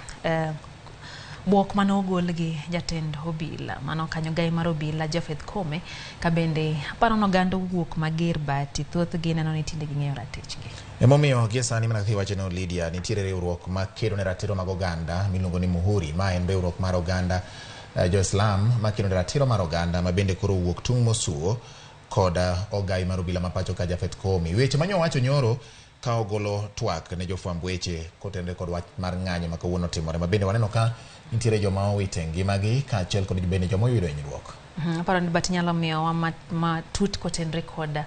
bwok mane ogol gi jatend obila mano kanyo gai mar obila Japheth Koome, ka bende aparo ni oganda owuok mager bati thothgi neno ni tinde ging'eyo ratichgi. Emomiyo gie sani mana kaka iwacho no Lydia, nitiere riwruok makedo ne ratiro mag oganda miluongo ni Muhuri. Ma en riwruok mar oganda jo-Islam makedo ne ratiro mar oganda ma bende koro owuok tung' mosuo kod ogai mar obila ma pacho ka Japheth Koome. Weche mane owacho nyoro ka ogolo twak ne jofwamb weche kotenore kod wach mar ng'anyo ma kawuono otimore, ma bende waneno ka nitiere joma owito ngimagi kaachiel kod bende joma oyudo hinyruok. Aparo ni bat nyalo miyowa matut kotenore kod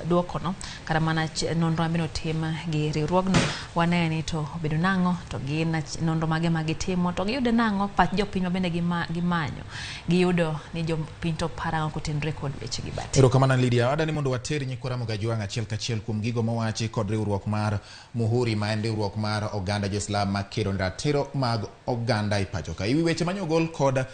duokono kata mana nonro mabende otim gi riwruogno, waneye ni to obedo nang'o, to gin nonro mage magitimo, to giyudo nang'o, pach jopiny mabende gimanyo giyudo ni jopiny to paro ang'o kotenore kod weche gi bat. Erokamano Lydia, adani mondo water nyikwa Ramogi Ajwang' achiel kachiel kuom gigo mowachi kod riwruok mar Muhuri, ma en riwruok mar oganda jo-Islam makedo ne ratiro mag oganda e pacho ka. Ewi weche mane ogol kod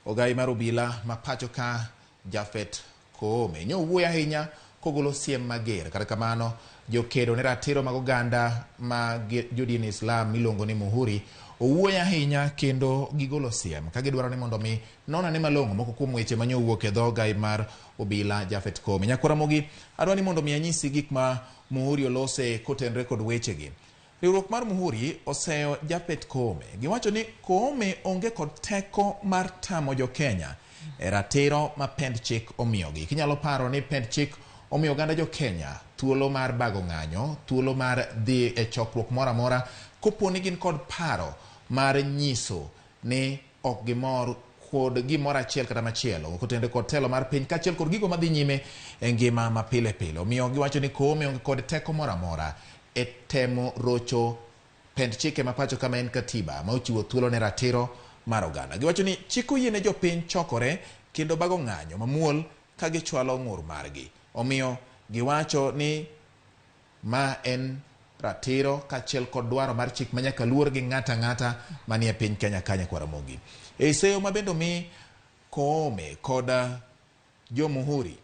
ogai mar obila ma pacho ka Japheth Koome nyowuoyo ahinya kogolo siem mager. Kata kamano jokedo ne ratiro mag oganda ma jodin Islam miluongo ni Muhuri owuoyo ahinya kendo gigolo siem ka gidwaro ni mondo mi nonane malong'o moko kuom weche mane owuok e dho ogai mar obila Japheth Koome. Nyakwa Ramogi, adwa ni mondo mi anyisi gik ma Muhuri olose kotenore kod wechegi. Riwruok mar Muhuri oseyo Japheth Koome. Giwacho ni Koome onge kod teko mar tamo jo-Kenya e ratiro ma pend chik omiyogi. Kinyalo paro ni pend chik omiyo oganda jo-Kenya thuolo mar bago ng'anyo, thuolo mar dhi e chokruok moro amora kopo ni gin kod paro mar nyiso ni ok gimor kod gimoro achiel kata machielo kotenore kod telo mar piny kaachiel kod gigo madhi nyime e ngima ma pile pile. Omiyo giwacho ni Koome onge kod teko moro amora e temo rocho pend chike ma pacho kama en katiba ma ochiwo thuolo ne ratiro mar oganda. Giwacho ni chik oyiene jopiny chokore kendo bago ng'anyo mamuol ka gichwalo ng'ur margi. Omiyo giwacho ni ma en ratiro kaachiel kod dwaro mar chik ma nyaka luor gi ng'ata ang'ata manie piny Kenya ka nyakwa Ramogi. E seyo ma bende omi Koome kod jo Muhuri,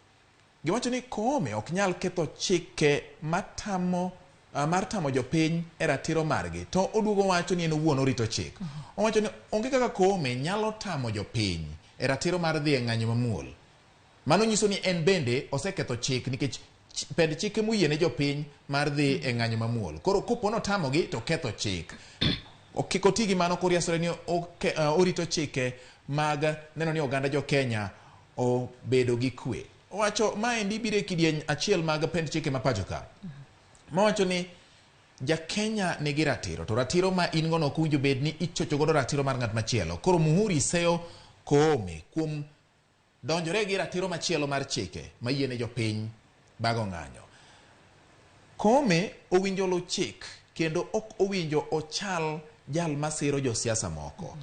giwacho ni Koome ok nyal ketho chike matamo mar tamo jopiny e ratiro margi, to oduogo wacho ni en owuon orito chik. Owacho ni onge kaka Koome nyalo tamo jopiny e ratiro mar dhi e ng'anyo mamuol. Mano nyiso ni en bende oseketho chik nikech pend chike moyiene jopiny mar dhi e ng'anyo mamuol. Koro kopo notamogi to ketho chik. Kik oti gi mano koriasore ni orito chike mag neno ni oganda jo Kenya obedo gi kwe. Owacho maendi biro e kidieny achiel mag pend chike ma pacho ka. Mawacho ni ja Kenya nigi ratiro, to ratiro ma in gono ok owinjo bed ni ichocho godo ratiro mar ng'at machielo. Koro Muhuri seyo Koome kuom donjore gi ratiro machielo mar chike mayiene jopiny bago ng'anyo. Koome owinjo luw chik kendo ok owinjo ochal jal masiro josiasa moko.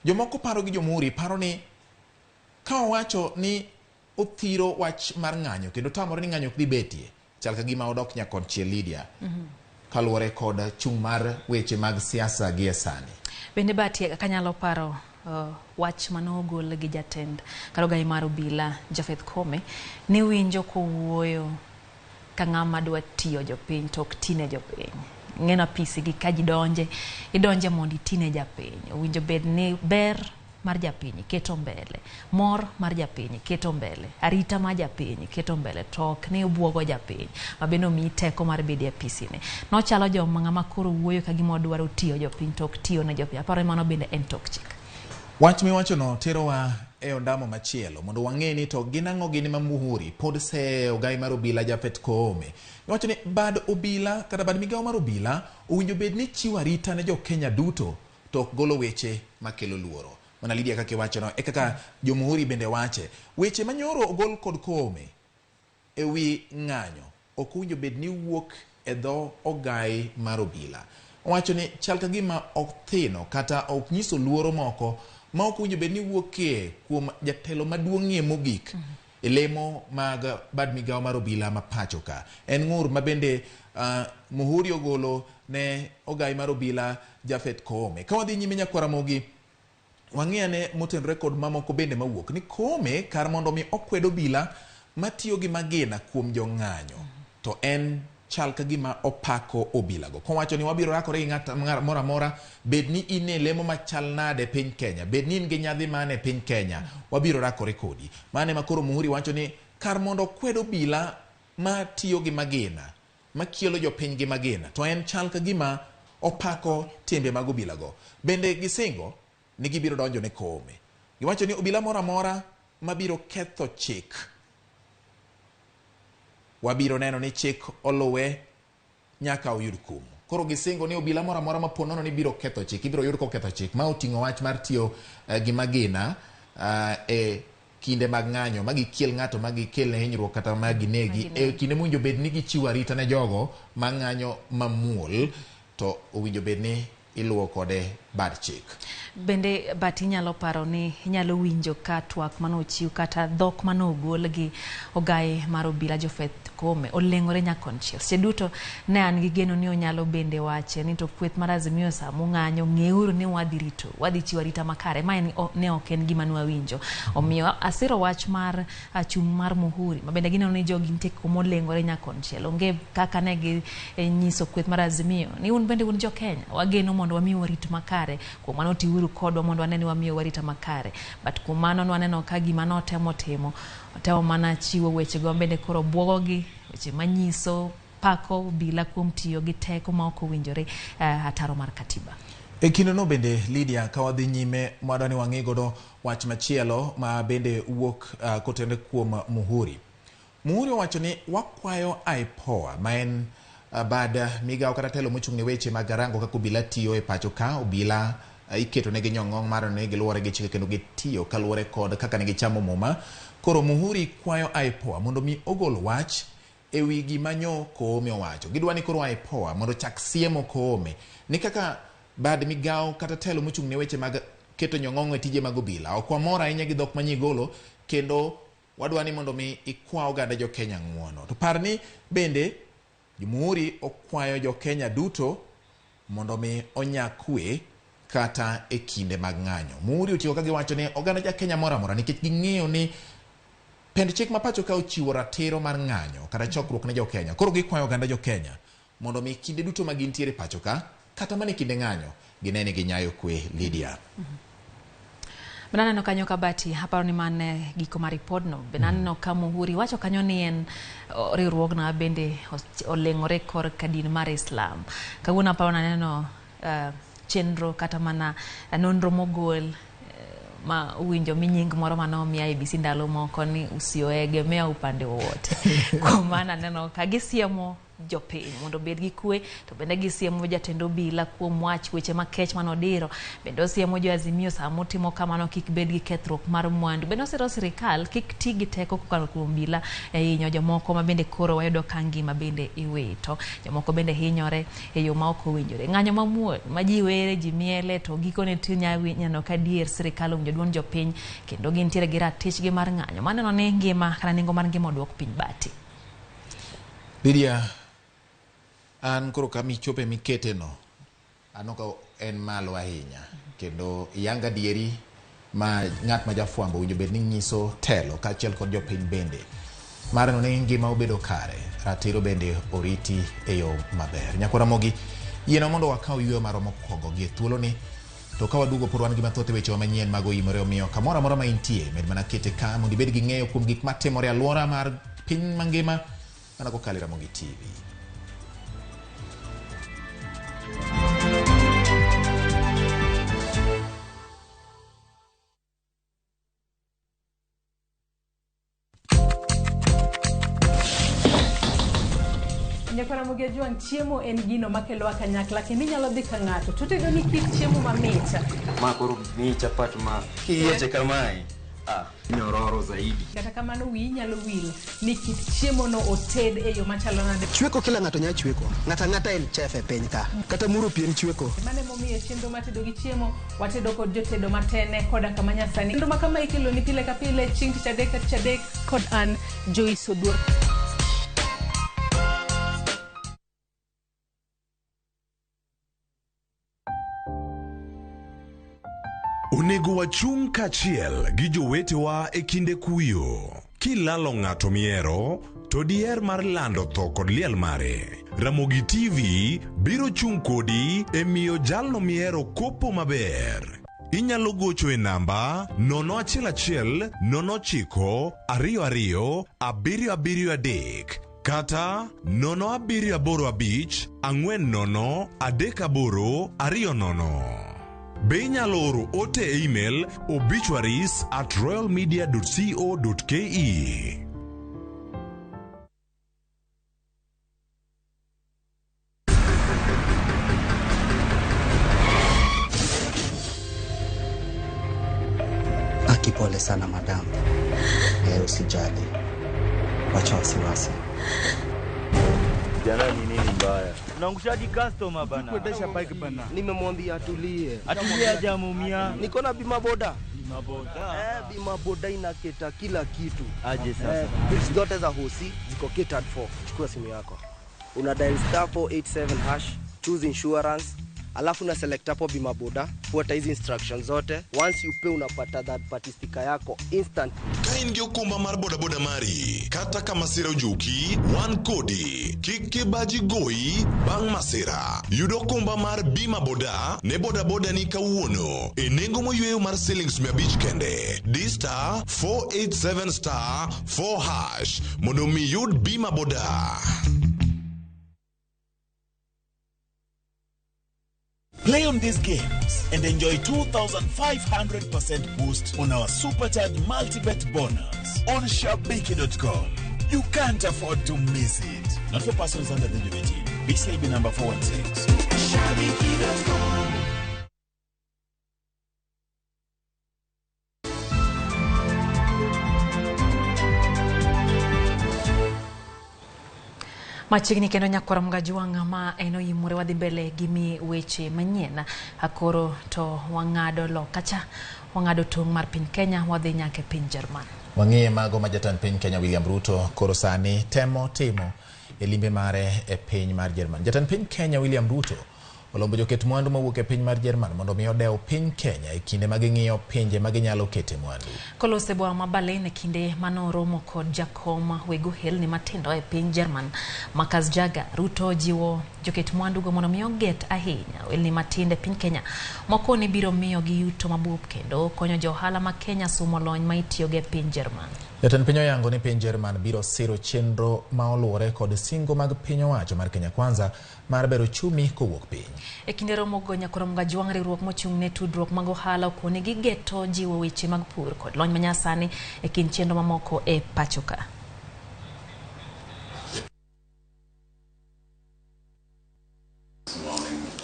Jomoko paro gi jo Muhuri paro ni Ka owacho ni othiro wach mar ng'anyo kendo tamore ni ng'anyo ok dhi betie, chal ka gima odok nyakonchiel Lydia, kaluwore kod chung' mar weche mag siasa gi e sani. Bende Bahati kanyalo paro wach manogol gi jatend kata ogai mar obila Japheth Koome ni winjo kowuoyo ka ng'ama dwa tiyo jopiny to ok tine jopiny. Ing'eno apisi gi ka ji donje, idonje mondo itine japiny. Owinjo bed ni ber mar japiny keto mbele, mor mar japiny keto mbele, arita mar japiny keto mbele, to ok ni obwogo japiny ma bende omiyi teko mar bedo e apisi ni. Nochalo joma ng'ama koro wuoyo ka gima odwaro tiyo jopiny to ok tiyo ne jopiny. Aparo ni mano bende en tok chik. Wach miwachono terowa e ondamo machielo mondo wang'e ni to gin ang'o gini ma Muhuri pod seyo ogai mar obila Japheth Koome. Iwacho ni bad obila kata bad migawo mar obila owinjo bed ni chiwo arita ne jo-Kenya duto to ok golo weche makelo luoro. Mana Lydia kaka iwachono e kaka jo-Muhuri bende wache. Weche manyoro ogol kod Koome e wi ng'anyo ok owinjo bed ni wuok e dho ogai mar obila. Owacho ni chal ka gima othino kata ok nyiso luoro moko ma ok owinjo bed ni wuokie kuom jatelo maduong'ie mogik e lemo mag bad migawo mar obila ma pacho ka. En ng'ur ma bende Muhuri ogolo ne ogai mar obila Japheth Koome. Ka wadhi nyime nyakwar Ramogi, wang'i ane motenore kod mamoko bende mawuok ni Koome kar mondo mi okwed obila matiyo gi magina kuom jong'anyo to en chal ka gima opako obilago kowacho ni wabiro rakore gi ng'at moro amora, bed ni in e lemo machal nade e piny Kenya, bed ni in gi nyadhi mane e piny Kenya, wabiro rakore kodi. Mano ema koro Muhuri wacho ni kar mondo okwed obila matiyo gi magina makielo jopiny gi magina to en chal ka gima opako timbe mag obilago. Bende gisingo ni gibiro donjo ne Koome. Giwacho ni obila moro amora mabiro ketho chik wabiro neno ni chik oluwe nyaka oyud kum. Koro gisingo ni obila moro amora ma ponono ni biro ketho chik, ibiro yud koketho chik. Ma oting'o wach mar tiyo gi magina e kinde mag ng'anyo, ma gikiel ng'ato, ma gikel ne hinyruok kata ma ginegi. E kinde mowinjo bed ni gichiwo arita ne jogo ma ng'anyo mamuol, to owinjo bed ni iluwo kode bad chik. Bende Bahati inyalo paro ni inyalo winjo ka twak manochiw kata dhok manogol gi ogai mar obila Japheth Koome oleng'ore nyakonchiel. Seche duto ne an gi geno ni onyalo bende wache ni to kweth mar Azimio sama ung'anyo ng'euru ni wadhi rito, wadhi chiwo arita makare. Ma en, ne ok en gima nwawinjo. Omiyo asiro wach mar chung' mar Muhuri ma bende gineno ni jogi nitie kuma oleng'ore nyakonchiel. Onge kaka ne gi nyiso kweth mar Azimio ni un bende un jo Kenya, wageno mondo wamiu rit makare. Kuom mano tiuru kodwa mondo wane ni wamiyo arita makare. But kuom mano nwaneno ka gima notemo timo, otemo mana chiwo wechego bende koro bwogogi, weche manyiso pako obila kuom tiyo gi teko ma ok owinjore ataro mar katiba. E kindeno bende Lydia, ka wadhi nyime mwadwa ni wang'i godo wach machielo ma bende wuok kotenore kuom Muhuri. Muhuri owacho ni wakwayo IPOA ma en bad migawo kata telo mochung' ne weche mag rango kaka obila tiyo e pacho ka. Obila iketo negi nyong'ong' mar ni giluwore gi chike kendo gitiyo kaluwore kod kaka ne gichamo muma. Koro Muhuri kwayo IPOA mondo mi ogol wach e wi gima nyo Koome owacho. Gidwa ni koro IPOA mondo chak siemo Koome ni kaka bad migawo kata telo mochung' ne weche mag keto nyong'ong' e tije mag obila. Ok wamor ahinya gi dhok manyigolo kendo wadwa ni mondo mi ikwa oganda jo Kenya ng'uono. To par ni bende Muhuri okwayo jo Kenya duto mondo mi onya kwe kata e kinde mag ng'anyo. Muhuri otieko ka giwacho ni oganda ja Kenya moro amora nikech ging'eyo ni pend chik ma pacho ka ochiwo ratiro mar ng'anyo kata chokruok ne jo Kenya. Koro gikwayo oganda jo Kenya mondo mi kinde duto ma gintiere pacho ka kata mana e kinde ng'anyo gine ni ginyayo kwe. Lydia. Bende aneno kanyo ka Bahati, aparo ni mane giko mar ripodno. Bende aneno ka Muhuri wacho kanyo ni en riwruogno bende oleng'ore korka din mar Islam. Kawuono aparo naneno chenro kata mana nonro mogol ma uwinjo mi nying moro mane omi IEBC ndalo moko ni usioegemea upande wowote. Kuom mano aneno ka gisiemo jopiny mondo obed gi kwe, to bende gisiemo jatend obila kuom wach weche makech manodiro. Bende osiemo jo Azimio sama otimo kamano kik bed gi kethruok mar mwandu. Bende osiro sirikal kik ti gi teko kokalo kuom obila e hinyo jomoko ma bende koro wayudo ka ngima bende iwito. Jomoko bende hinyore e yo ma ok owinjore. Ng'anyo mamuol ma ji were, ji miele, to gikone tinya neno ka dier sirikal owinjo duond jopiny kendo gintiere gi ratichgi mar ng'anyo. Maneno ni ngima kata nengo mar ngima oduok piny bati. Lydia, an koro kama ichope mikete no, aneno ka en malo ahinya kendo yanga adieri ma ng'at ma jafwambo owinjo bed ni nyiso telo kaachiel kod jopiny bende mar neno ni ngima obedo kare, ratiro bende oriti e yo maber. Nyakwa Ramogi, yienwa mondo wakaw yueyo marwa mokwongo gi e thuoloni, to ka waduogo pod wan gi mathoth e wechewa manyien mag oimore, omiyo kamoro amora ma intie med mana kete ka mondo ibed gi ng'eyo kuom gik matimore e alwora mar piny mangima mana kokalo e Ramogi TV. Nyakwara Ramogi Ajwang', chiemo en gino makelowa kanyakla kendo inyalo dhi ka ng'ato to otedo ni kit chiemo mamit. Ma koro miyi chapat ma kiyieche kamae, ah, nyororo zaidi. Kata kamano wiyi nyalo wil ni kit chiemo no oted e yo machalo nade. Chweko kila ng'ato nyalo chweko. Ng'ato ang'ata en chef e piny ka. Kata muro pi en chweko. Mano emomiyo chenro mar tedo gi chiemo watedo kod jotedo matene koda kama nyasani. Chenro ma kama ikelo ni pile ka pile chieng' tich adek ka tich adek kod an Joyce Oduor. Onego wachung' kaachiel gi jowetewa e kinde kuyo. Kilalo ng'ato mihero, to diher mar lando tho kod liel mare. Ramogi TV biro chung' kodi e miyo jalno mihero kopo maber. Inyalo gocho e namba 011 09 22 773 kata 0785 40 38 20. Be inyalo oro ote e email obituaries at royalmedia.co.ke. Aki, pole sana madam. Eh, usijali, wacha wasiwasi. Jana ni nini mbaya? Unaangushaji customer bana. Kuendesha bike bana. Nimemwambia atulie. Atulie hajamuumia. Niko na bima boda. Bima boda. Eh, bima boda inaketa kila kitu. Aje sasa. Eh, bills zote za hosi ziko catered for. Chukua simu yako. Una dial star 487 hash, choose insurance, alafu una select hapo bima boda, fuata hizi instructions zote. Once you pay unapata third party sticker yako instant. Ka in gi okumba mar bodaboda mari, kata ka masira ojuki, wan kodi. Kik kibaji goyi bang' masira. Yud okumba mar bima boda ne bodaboda ni kawuono e nengo moyweyo mar silings 500 kende. Di star 487 star 4 hash mondo mi yud bima boda. Play on these games and enjoy 2,500% boost on our Supercharged Multibet bonus on Shabiki.com. You can't afford to miss it. Not for persons under the age of 18. BCLB number 416. Shabiki.com. Machiegni kendo nyakwara Mgajwang' ma en oimore wadhi mbele gi mi weche manyien. Akoro to wang'ado loka cha, wang'ado tong' mar piny Kenya, wadhi nyaka e piny Jerman. Wang'iye mago ma jatend piny Kenya William Ruto koro sani temo timo e limbe mare e piny mar Jerman. Jatend piny Kenya William Ruto olombo joket mwandu mawuok e piny mar Jerman mondo mi odew piny Kenya e kinde ma ging'iyo pinje ma ginyalo kete mwandu. Kolose boma ma Berlin e kinde manoromo kod jakom weg ohelni matindo e piny Jerman Marcus Jager, Ruto jiwo joket mwandu go mondo mi oget ahinya ohelni matindo e piny Kenya mokoni biro miyo gi yuto mabup kendo konyo jo ohala ma Kenya sumo lony ma itiyogo e piny Jerman. Jatend piny oyango ni piny Jerman biro siro chenro ma oluwore kod singo mag piny owacho mar Kenya Kwanza mar bero uchumi kowuok piny. E kinde romogo nyakwar Mgajwang' riwruok mochung' ne tudruok mag ohala okone gigeto jiwo weche mag pur kod lony manyasani e kind chenro mamoko e pacho ka.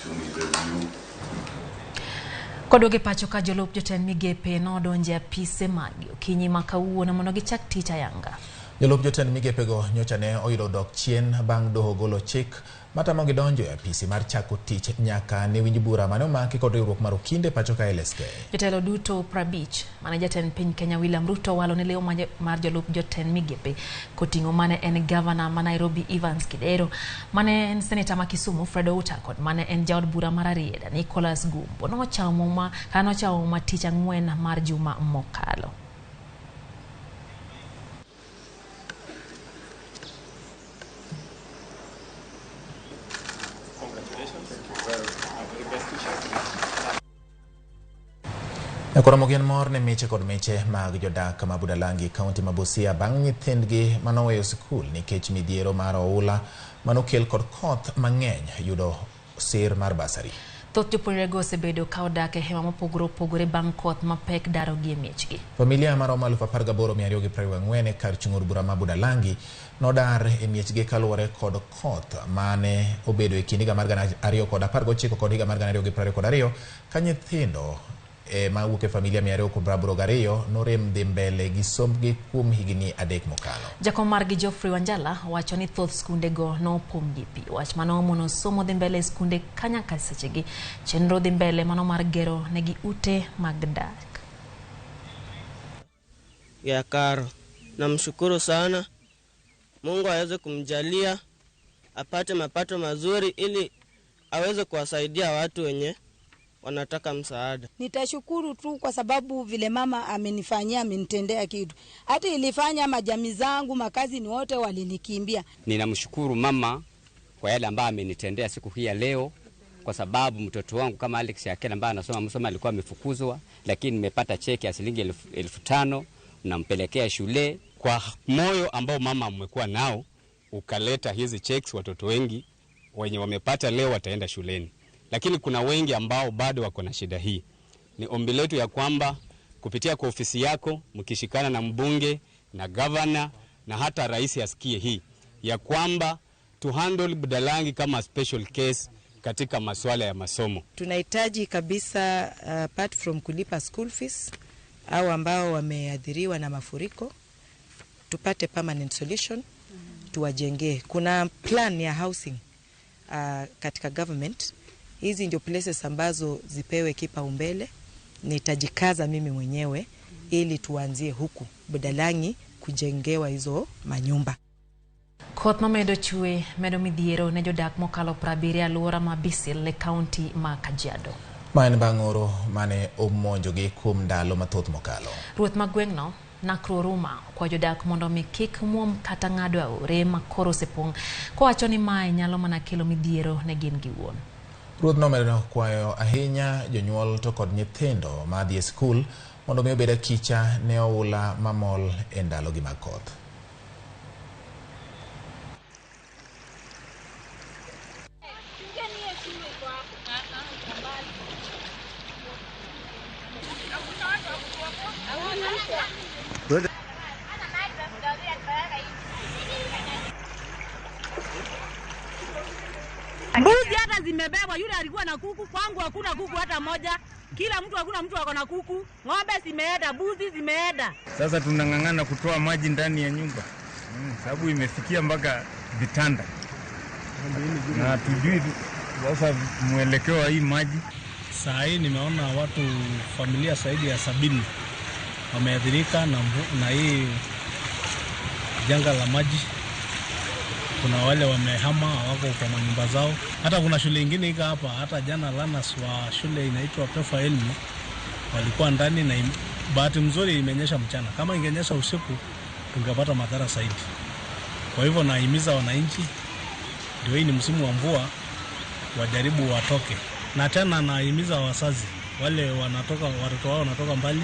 to review. Koduogo e pacho ka jolup jotend migepe nodonjo e apise maggi okinyi ma kawuono mondo gichak tich ayanga. Jolup jotend migepego nyocha ne oyudo dok chien bang' doho golo chik matamogi donjo e apisi mar chako tich nyaka ne winj bura mane omaki kod riwruok mar okinde pacho ka LSK. Jotelo duto 50 mane jatend piny Kenya William Ruto owalo ne leo mar jolup jotend migepe koting'o mane en gavana ma Nairobi Evans Kidero, mane en seneta ma Kisumu Fred Outa kod mane en jaod bura mar Rarieda Nicholas Gumbo nochamo ma tich ang'wen mar juma mokalo. Koro en mor ne miche kod miche mag jodak ma Budalangi, kaunti ma Busia bang' nyithindgi manoweyo sikul nikech midhiero mar oula manokel kod koth mang'eny yudo sir mar basari. Thoth jopuonjrego osebedo ka odak e hema mopogore opogore bang' koth mapek darogi e miechgi. Familia maromo 18,224 e kar chung' od bura ma Budalangi nodar e miechgi kaluwore kod koth mane obedo e kind higa mar 2019 kod higa mar 2022 ka nyithindo mawuok e familia 282 norem dhi mbele gi sombgi kuom higni 3 mokalo. Jakom margi Geoffrey Wanjala wacho ni thoth skundego nopong' gi pi. Wach mano omono somo dhi mbele e skunde kanyaka sechegi. Chenro dhi mbele mano mar gero negi ute mag dak. Ya karo, namshukuru sana Mungu aweze kumjalia apate mapato mazuri ili aweze kuwasaidia watu wenye wanataka msaada. Nitashukuru tu kwa sababu vile mama amenifanyia, amenitendea kitu. Hata ilifanya majamii zangu, makazi ni wote walinikimbia. Ninamshukuru mama kwa yale ambayo amenitendea siku hii ya leo, kwa sababu mtoto wangu kama Alex Akela ambaye anasoma Musoma alikuwa amefukuzwa, lakini nimepata cheki ya shilingi 5,000 nampelekea shule. Kwa moyo ambao mama amekuwa nao ukaleta hizi checks, watoto wengi wenye wamepata leo wataenda shuleni. Lakini kuna wengi ambao bado wako na shida hii. Ni ombi letu ya kwamba kupitia kwa ofisi yako, mkishikana na mbunge na governor na hata rais asikie hii ya kwamba to handle Budalangi kama special case katika masuala ya masomo. Tunahitaji kabisa apart from kulipa school fees au ambao wameathiriwa na mafuriko, tupate permanent solution, tuwajengee. Kuna plan ya housing katika government. Hizi ndio places ambazo zipewe kipaumbele. Nitajikaza mimi mwenyewe ili tuanzie huku Budalangi kujengewa hizo manyumba. Koth mamedo chwe medo midhiero ne jodak mokalo 70 e alwora ma Bisil e kaunti ma Kajiado. Ma en bang' oro mane omonjogi kuom ndalo mathoth mokalo. Ruoth ma gweng'no Nakru Oruma okwayo jodak mondo mi kik muom kata ng'ado aore ma koro osepong', kowacho ni mae nyalo mana kelo midhiero ne gin giwuon. Ruoth nomedo kwayo ahinya jonyuol to kod nyithindo madhi e skul mondo mi obed akicha ne oula mamol e ndalogi mag koth. Mbuzi hata zimebebwa. Yule alikuwa na kuku, kwangu hakuna kuku hata moja. Kila mtu, hakuna mtu ako na kuku. Ng'ombe zimeenda, mbuzi zimeenda. Sasa tunang'ang'ana kutoa maji ndani ya nyumba. Sababu imefikia mpaka vitanda. Na tujui sasa mwelekeo wa hii maji. Saa hii nimeona watu familia zaidi ya 70 wameathirika na hii janga la maji. Kuna wale wamehama hawako kwa manyumba zao. Hata kuna shule nyingine iko hapa, hata jana learners wa shule inaitwa Pefa Elimu walikuwa ndani, na bahati mzuri imenyesha mchana. Kama ingenyesha usiku tungepata madhara zaidi. Kwa hivyo nahimiza wananchi, ndio hii ni msimu wa mvua, wajaribu watoke. Na tena nahimiza wazazi wale wanatoka, watoto wao wanatoka mbali,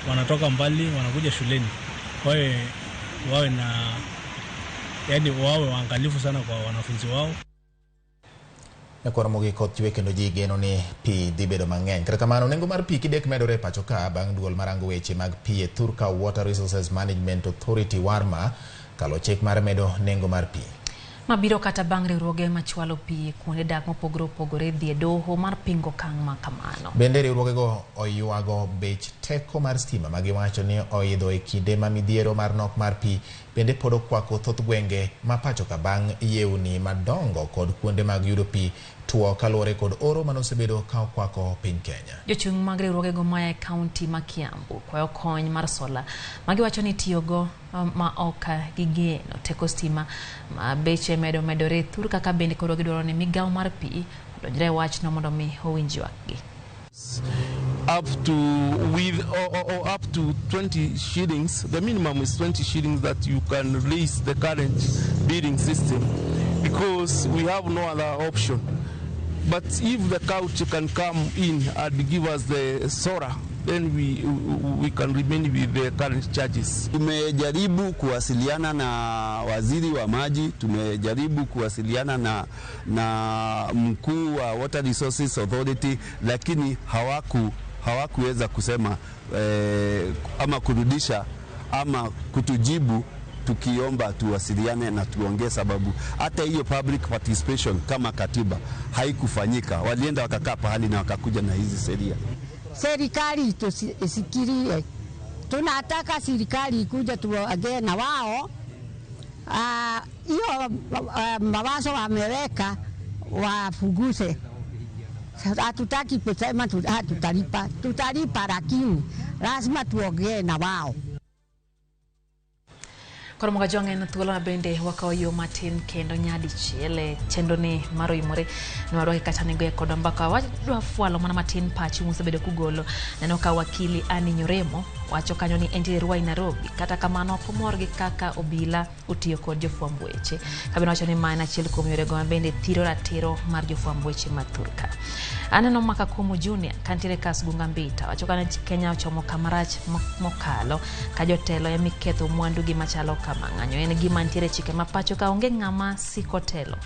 wanatoka mbali wanakuja shuleni, wawe na yani wawe waangalifu sana kwa wanafunzi wao. Nyakoro mogik koth chwe kendo ji geno ni pi dhi bedo mang'eny. Kata kamano, nengo mar pi kidek medore e pacho ka bang' duol marango weche mag pi e Thurka Water Resources Management Authority WARMA kalo chik mar medo nengo mar pi. Mabiro kata bang' riwruoge machwalo pi kuonde dak mopogore opogore dhi e doho mar pingo okang' ma kamano. Bende riwruogego oywago bech teko mar stima ma giwacho ni oidho e kinde ma midhiero mar nok mar pi bende pod okwako thoth gwenge ma pacho ka bang' yewni madongo kod kuonde mag yudo pi tuo kaluwore kod oro manosebedo ka okwako piny Kenya. Jochung' mag riwruogego maya e kaunti ma Kiambu kwayo kony mar sola ma giwacho ni tiyogo ma ok gigeno teko stima ma beche medo medore thur kaka bende koro gidwaro ni migawo mar pi odonjre e wachno mondo mi owinj ywakgi. Up to with or up to 20 shillings. The minimum is 20 shillings that you can raise the current billing system, because we have no other option. But if the county can come in and give us the solar, then we can remain with the current charges. Tumejaribu kuwasiliana na waziri wa maji, tumejaribu kuwasiliana na mkuu wa Water Resources Authority, lakini hawakuweza kusema ama kurudisha ama kutujibu tukiomba tuwasiliane na tuongee, sababu hata hiyo public participation kama katiba haikufanyika. Walienda wakakaa pahali na wakakuja na hizi sheria. Serikali tusikirie, tunataka serikali ikuja tuongee na wao. Hiyo mawazo wameweka wafuguse. Hatutaki kusema tutalipa, tutalipa, lakini lazima tuongee na wao. Koro Mogajwang' en thuolo ma bende wakawo yo matin kendo nyadichiel e chenro ni mar oimore ne warwaki kata nego kod mbaka wadwa fwalo mana matin pachi musebedo kugolo. Neno ka wakili Annie Nyoremo wacho kanyo ni entie Ruai Nairobi, kata kamano ok omor gi kaka obila otiyo kod jofwamb weche. Kabende wacho ni ma en achiel kuom yorego ma bende thiro ratiro mar jofwamb weche ma thurka. Aneno Maka Kumu Junior kantiere Kasgunga Mbita wacho kana Kenya ochomo kamarach mokalo ka jotelo ema iketho mwandu gi machalo kama ng'anyo en gima nitiere chike ma pacho ka onge ng'ama siko telo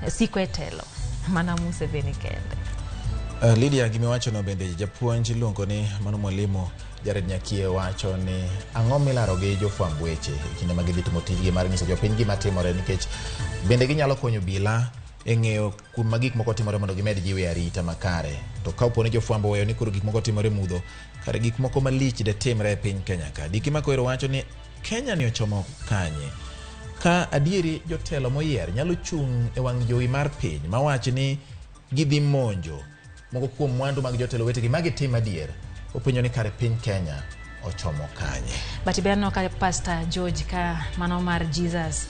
siko e telo mana Museveni kende. Lydia gimiwacho no bende japuonj iluongo ni mano mwalimu Jared Nyakie wacho ni ang'o milaro gi jofwamb weche e kinde ma gidhi timo tijgi mar nyiso jopiny gima timore, nikech bende ginyalo konyo bila e ng'eyo kuma gik moko timore mondo gimed jiwo e arita makare. To ka opo ni jofwambo oweyo ni koro gik moko timore mudho, kare gik moko malich de timre e piny Kenya ka. Diki Makoero wacho ni Kenya ni ochomo kanye? Ka adieri jotelo moyier nyalo chung' e wang' jowi mar piny mawach ni gidhi monjo moko kuom mwandu mag jotelo wetegi ma gitim adier, openjo ni kare piny Kenya ochomo kanye? But be aneno ka Pastor George ka mano mar Jesus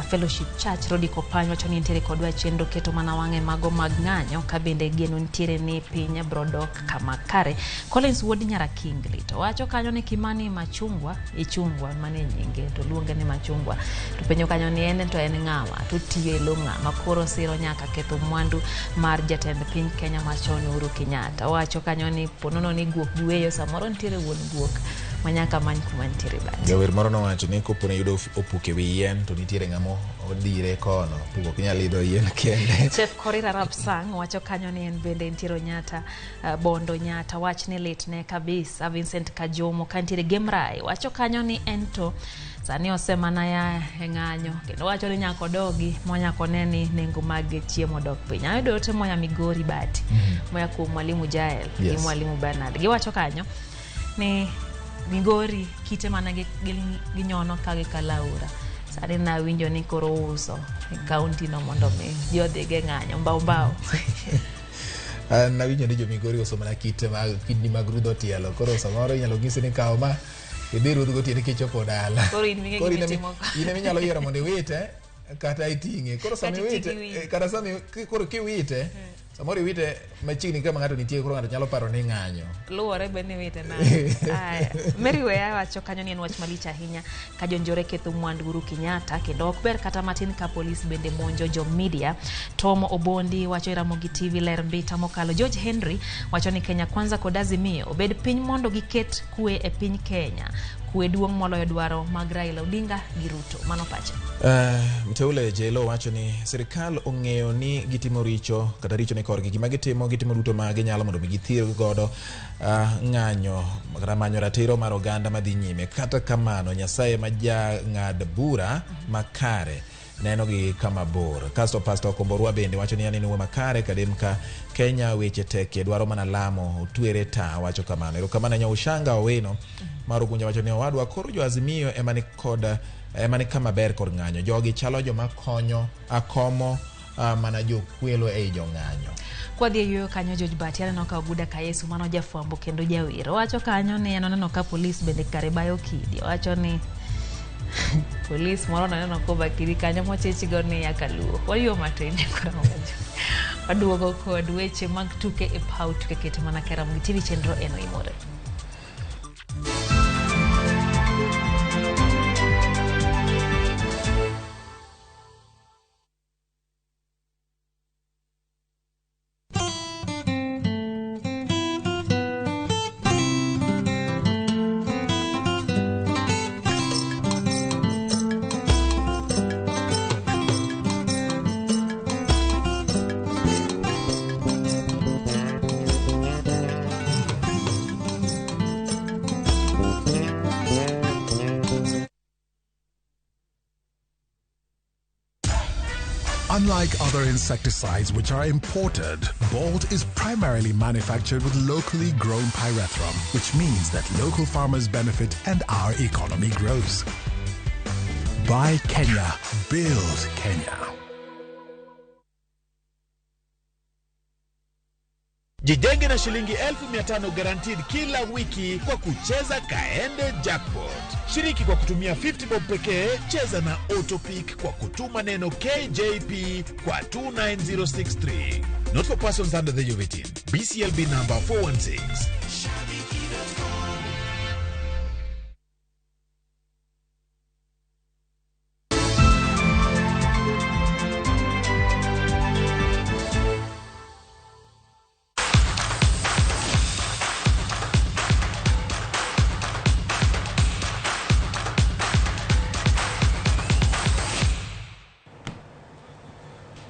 Fellowship Church Rodi Kopany wacho ni nitiere kodwa chenro keto mana wang'e mago mag ng'anyo ka bende geno nitiere ni piny bro dok kama kare. Collins Wuod Nyarakingli to wacho kanyo ni Kimani Machungwa ichungwa mane nyinge to luonge ni Machungwa, to penjo kanyo ni en to en ng'awa to tiyo e lo ng'ama koro siro nyaka ketho mwandu mar jatend piny Kenya machon Uhuru Kenyatta. Wacho kanyo ni ponono ni guok gweyo samoro nitiere wuon guok manyaka many kuma nitiere bati. Jawer moro nowacho ni kopo ne yudo opuk e wi yien to nitiere ng'ama odire kono, opuk ok nyal idho yien kende. Chef Korir Arap Sang wacho kanyo ni en bende nitiere Onyata Bondo Nyata wach ni litne kabisa. Vincent Kajomo kantiere Gemrai wacho kanyo ni ento sani osemana ya e ng'anyo kendo wacho ni nyaka odogi monyako ne ni nengo mag chiemo dok piny. Ayudo ote moya Migori Bati moya kuom mwalimu Jael gi mwalimu Bernard. Giwacho kanyo ni Migori kite mana ginyono ka gikalaura. Sani nawinjo ni koro uso e kaunti no mondo mi ji odhi ge ng'anyo mbao mbao. Nawinjo ni jo Migori uso mana kite mag kidni mag rudho tielo, koro samoro inyalo nyisi ni kaw ma idhi rudh gotieno kichopo dala. Koro in ming'e gima itimo. In ema inyalo yiero mondo iwite kata iting'e. Koro sama iwite kata sama koro kiwite samoro iwite machiegni kama ng'ato nitie, koro ng'ato nyalo paro ni ng'anyo. Luwore be ni iwite nade. Aya. Mary Weya wacho kanyo ni en wach malich ahinya ka jonjore ketho mwandu Uhuru Kenyatta kendo ok ber kata matin ka polis bende monjo jo media. Tom Obondi wacho Ramogi TV ler mbita mokalo. George Henry wacho ni Kenya Kwanza kod Azimio obed piny mondo giket kwe e piny Kenya. Kwe duong' moloyo dwaro mag Raila Odinga gi Ruto. Mano pache. Mteule Jelo wacho ni sirikal ong'eyo ni gitimo richo kata richo ni korgi. Gima gitimo duto ma ginyalo mondo mi githir godo ng'anyo kata manyo ratiro mar oganda madhi nyime. Kata kamano Nyasaye ma jang'ad bura makare neno gi kama bor. Kasto Pastor Komborwa bende wacho ni aneno makare kadem ka Kenya weche tekie dwaro mana lamo otwere ta wacho kamano. Erokamano ahinya Ushanga Owino mar Ugunja wacho ni owadwa koro jo Azimio ema ni kod ema ni kama ber kod ng'anyo. Jogi chalo joma konyo akomo mana jokwelo ei jong'anyo. Kwadhi e yueyo kanyo George Bati aneno ka Oguda Kayesu mano jafwambo kendo jawer. Owacho kanyo ni en oneno ka polis bende kare bayo kidi. Owacho ni polis moro noneno koba kidi kanyo mochichgo ni nyaka luo. Wayuo matin waduogo kod weche mag tuke e paw tuke kete mana ka Ramogi TV chenro en oimore. Unlike other insecticides which are imported, Bolt is primarily manufactured with locally grown pyrethrum, which means that local farmers benefit and our economy grows. Buy Kenya, build Kenya. Jijenge na shilingi 1500 guaranteed kila wiki kwa kucheza Kaende Jackpot. Shiriki kwa kutumia 50 bob pekee, cheza na Autopick kwa kutuma neno KJP kwa 29063. Not for persons under the age of 18. BCLB number 416.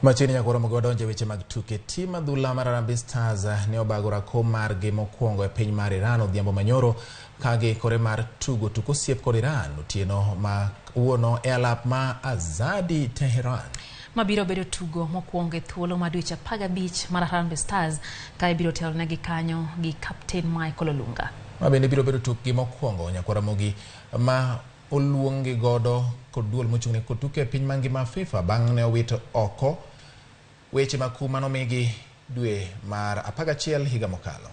Machiegni nyaka waromo wadonje weche mag tuke. Tim adhula mar Harambee Stars ne obago rako margi mokwongo e piny mar Iran odhiambo manyoro ka giikore mar tugo tuk osiep kod Iran otieno ma wuono e alap ma Azadi Teheran. Mabiro bedo tugo mokwongo e thuolo mar dweche 15 mar Harambee Stars ka ibiro telonegi kanyo gi Captain Michael Olunga. Ma bende biro bedo tukgi mokwongo nyaka Ramogi ma oluongi godo kod duol mochung' ne kod tuke e piny mangima FIFA bang' ne owito oko weche mag kum manomigi dwe mar 11 higa mokalo.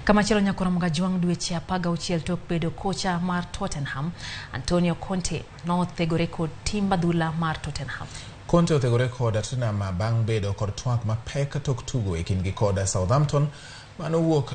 Kamachielo nyakoro Mgajwang' dweche 16 tok bedo kocha mar Tottenham, Antonio Conte nothegore kod tim adhula mar Tottenham. Conte othegore kod Tottenham bang' bedo kod twak mapek tok tugo e kindgi kod Southampton manowuok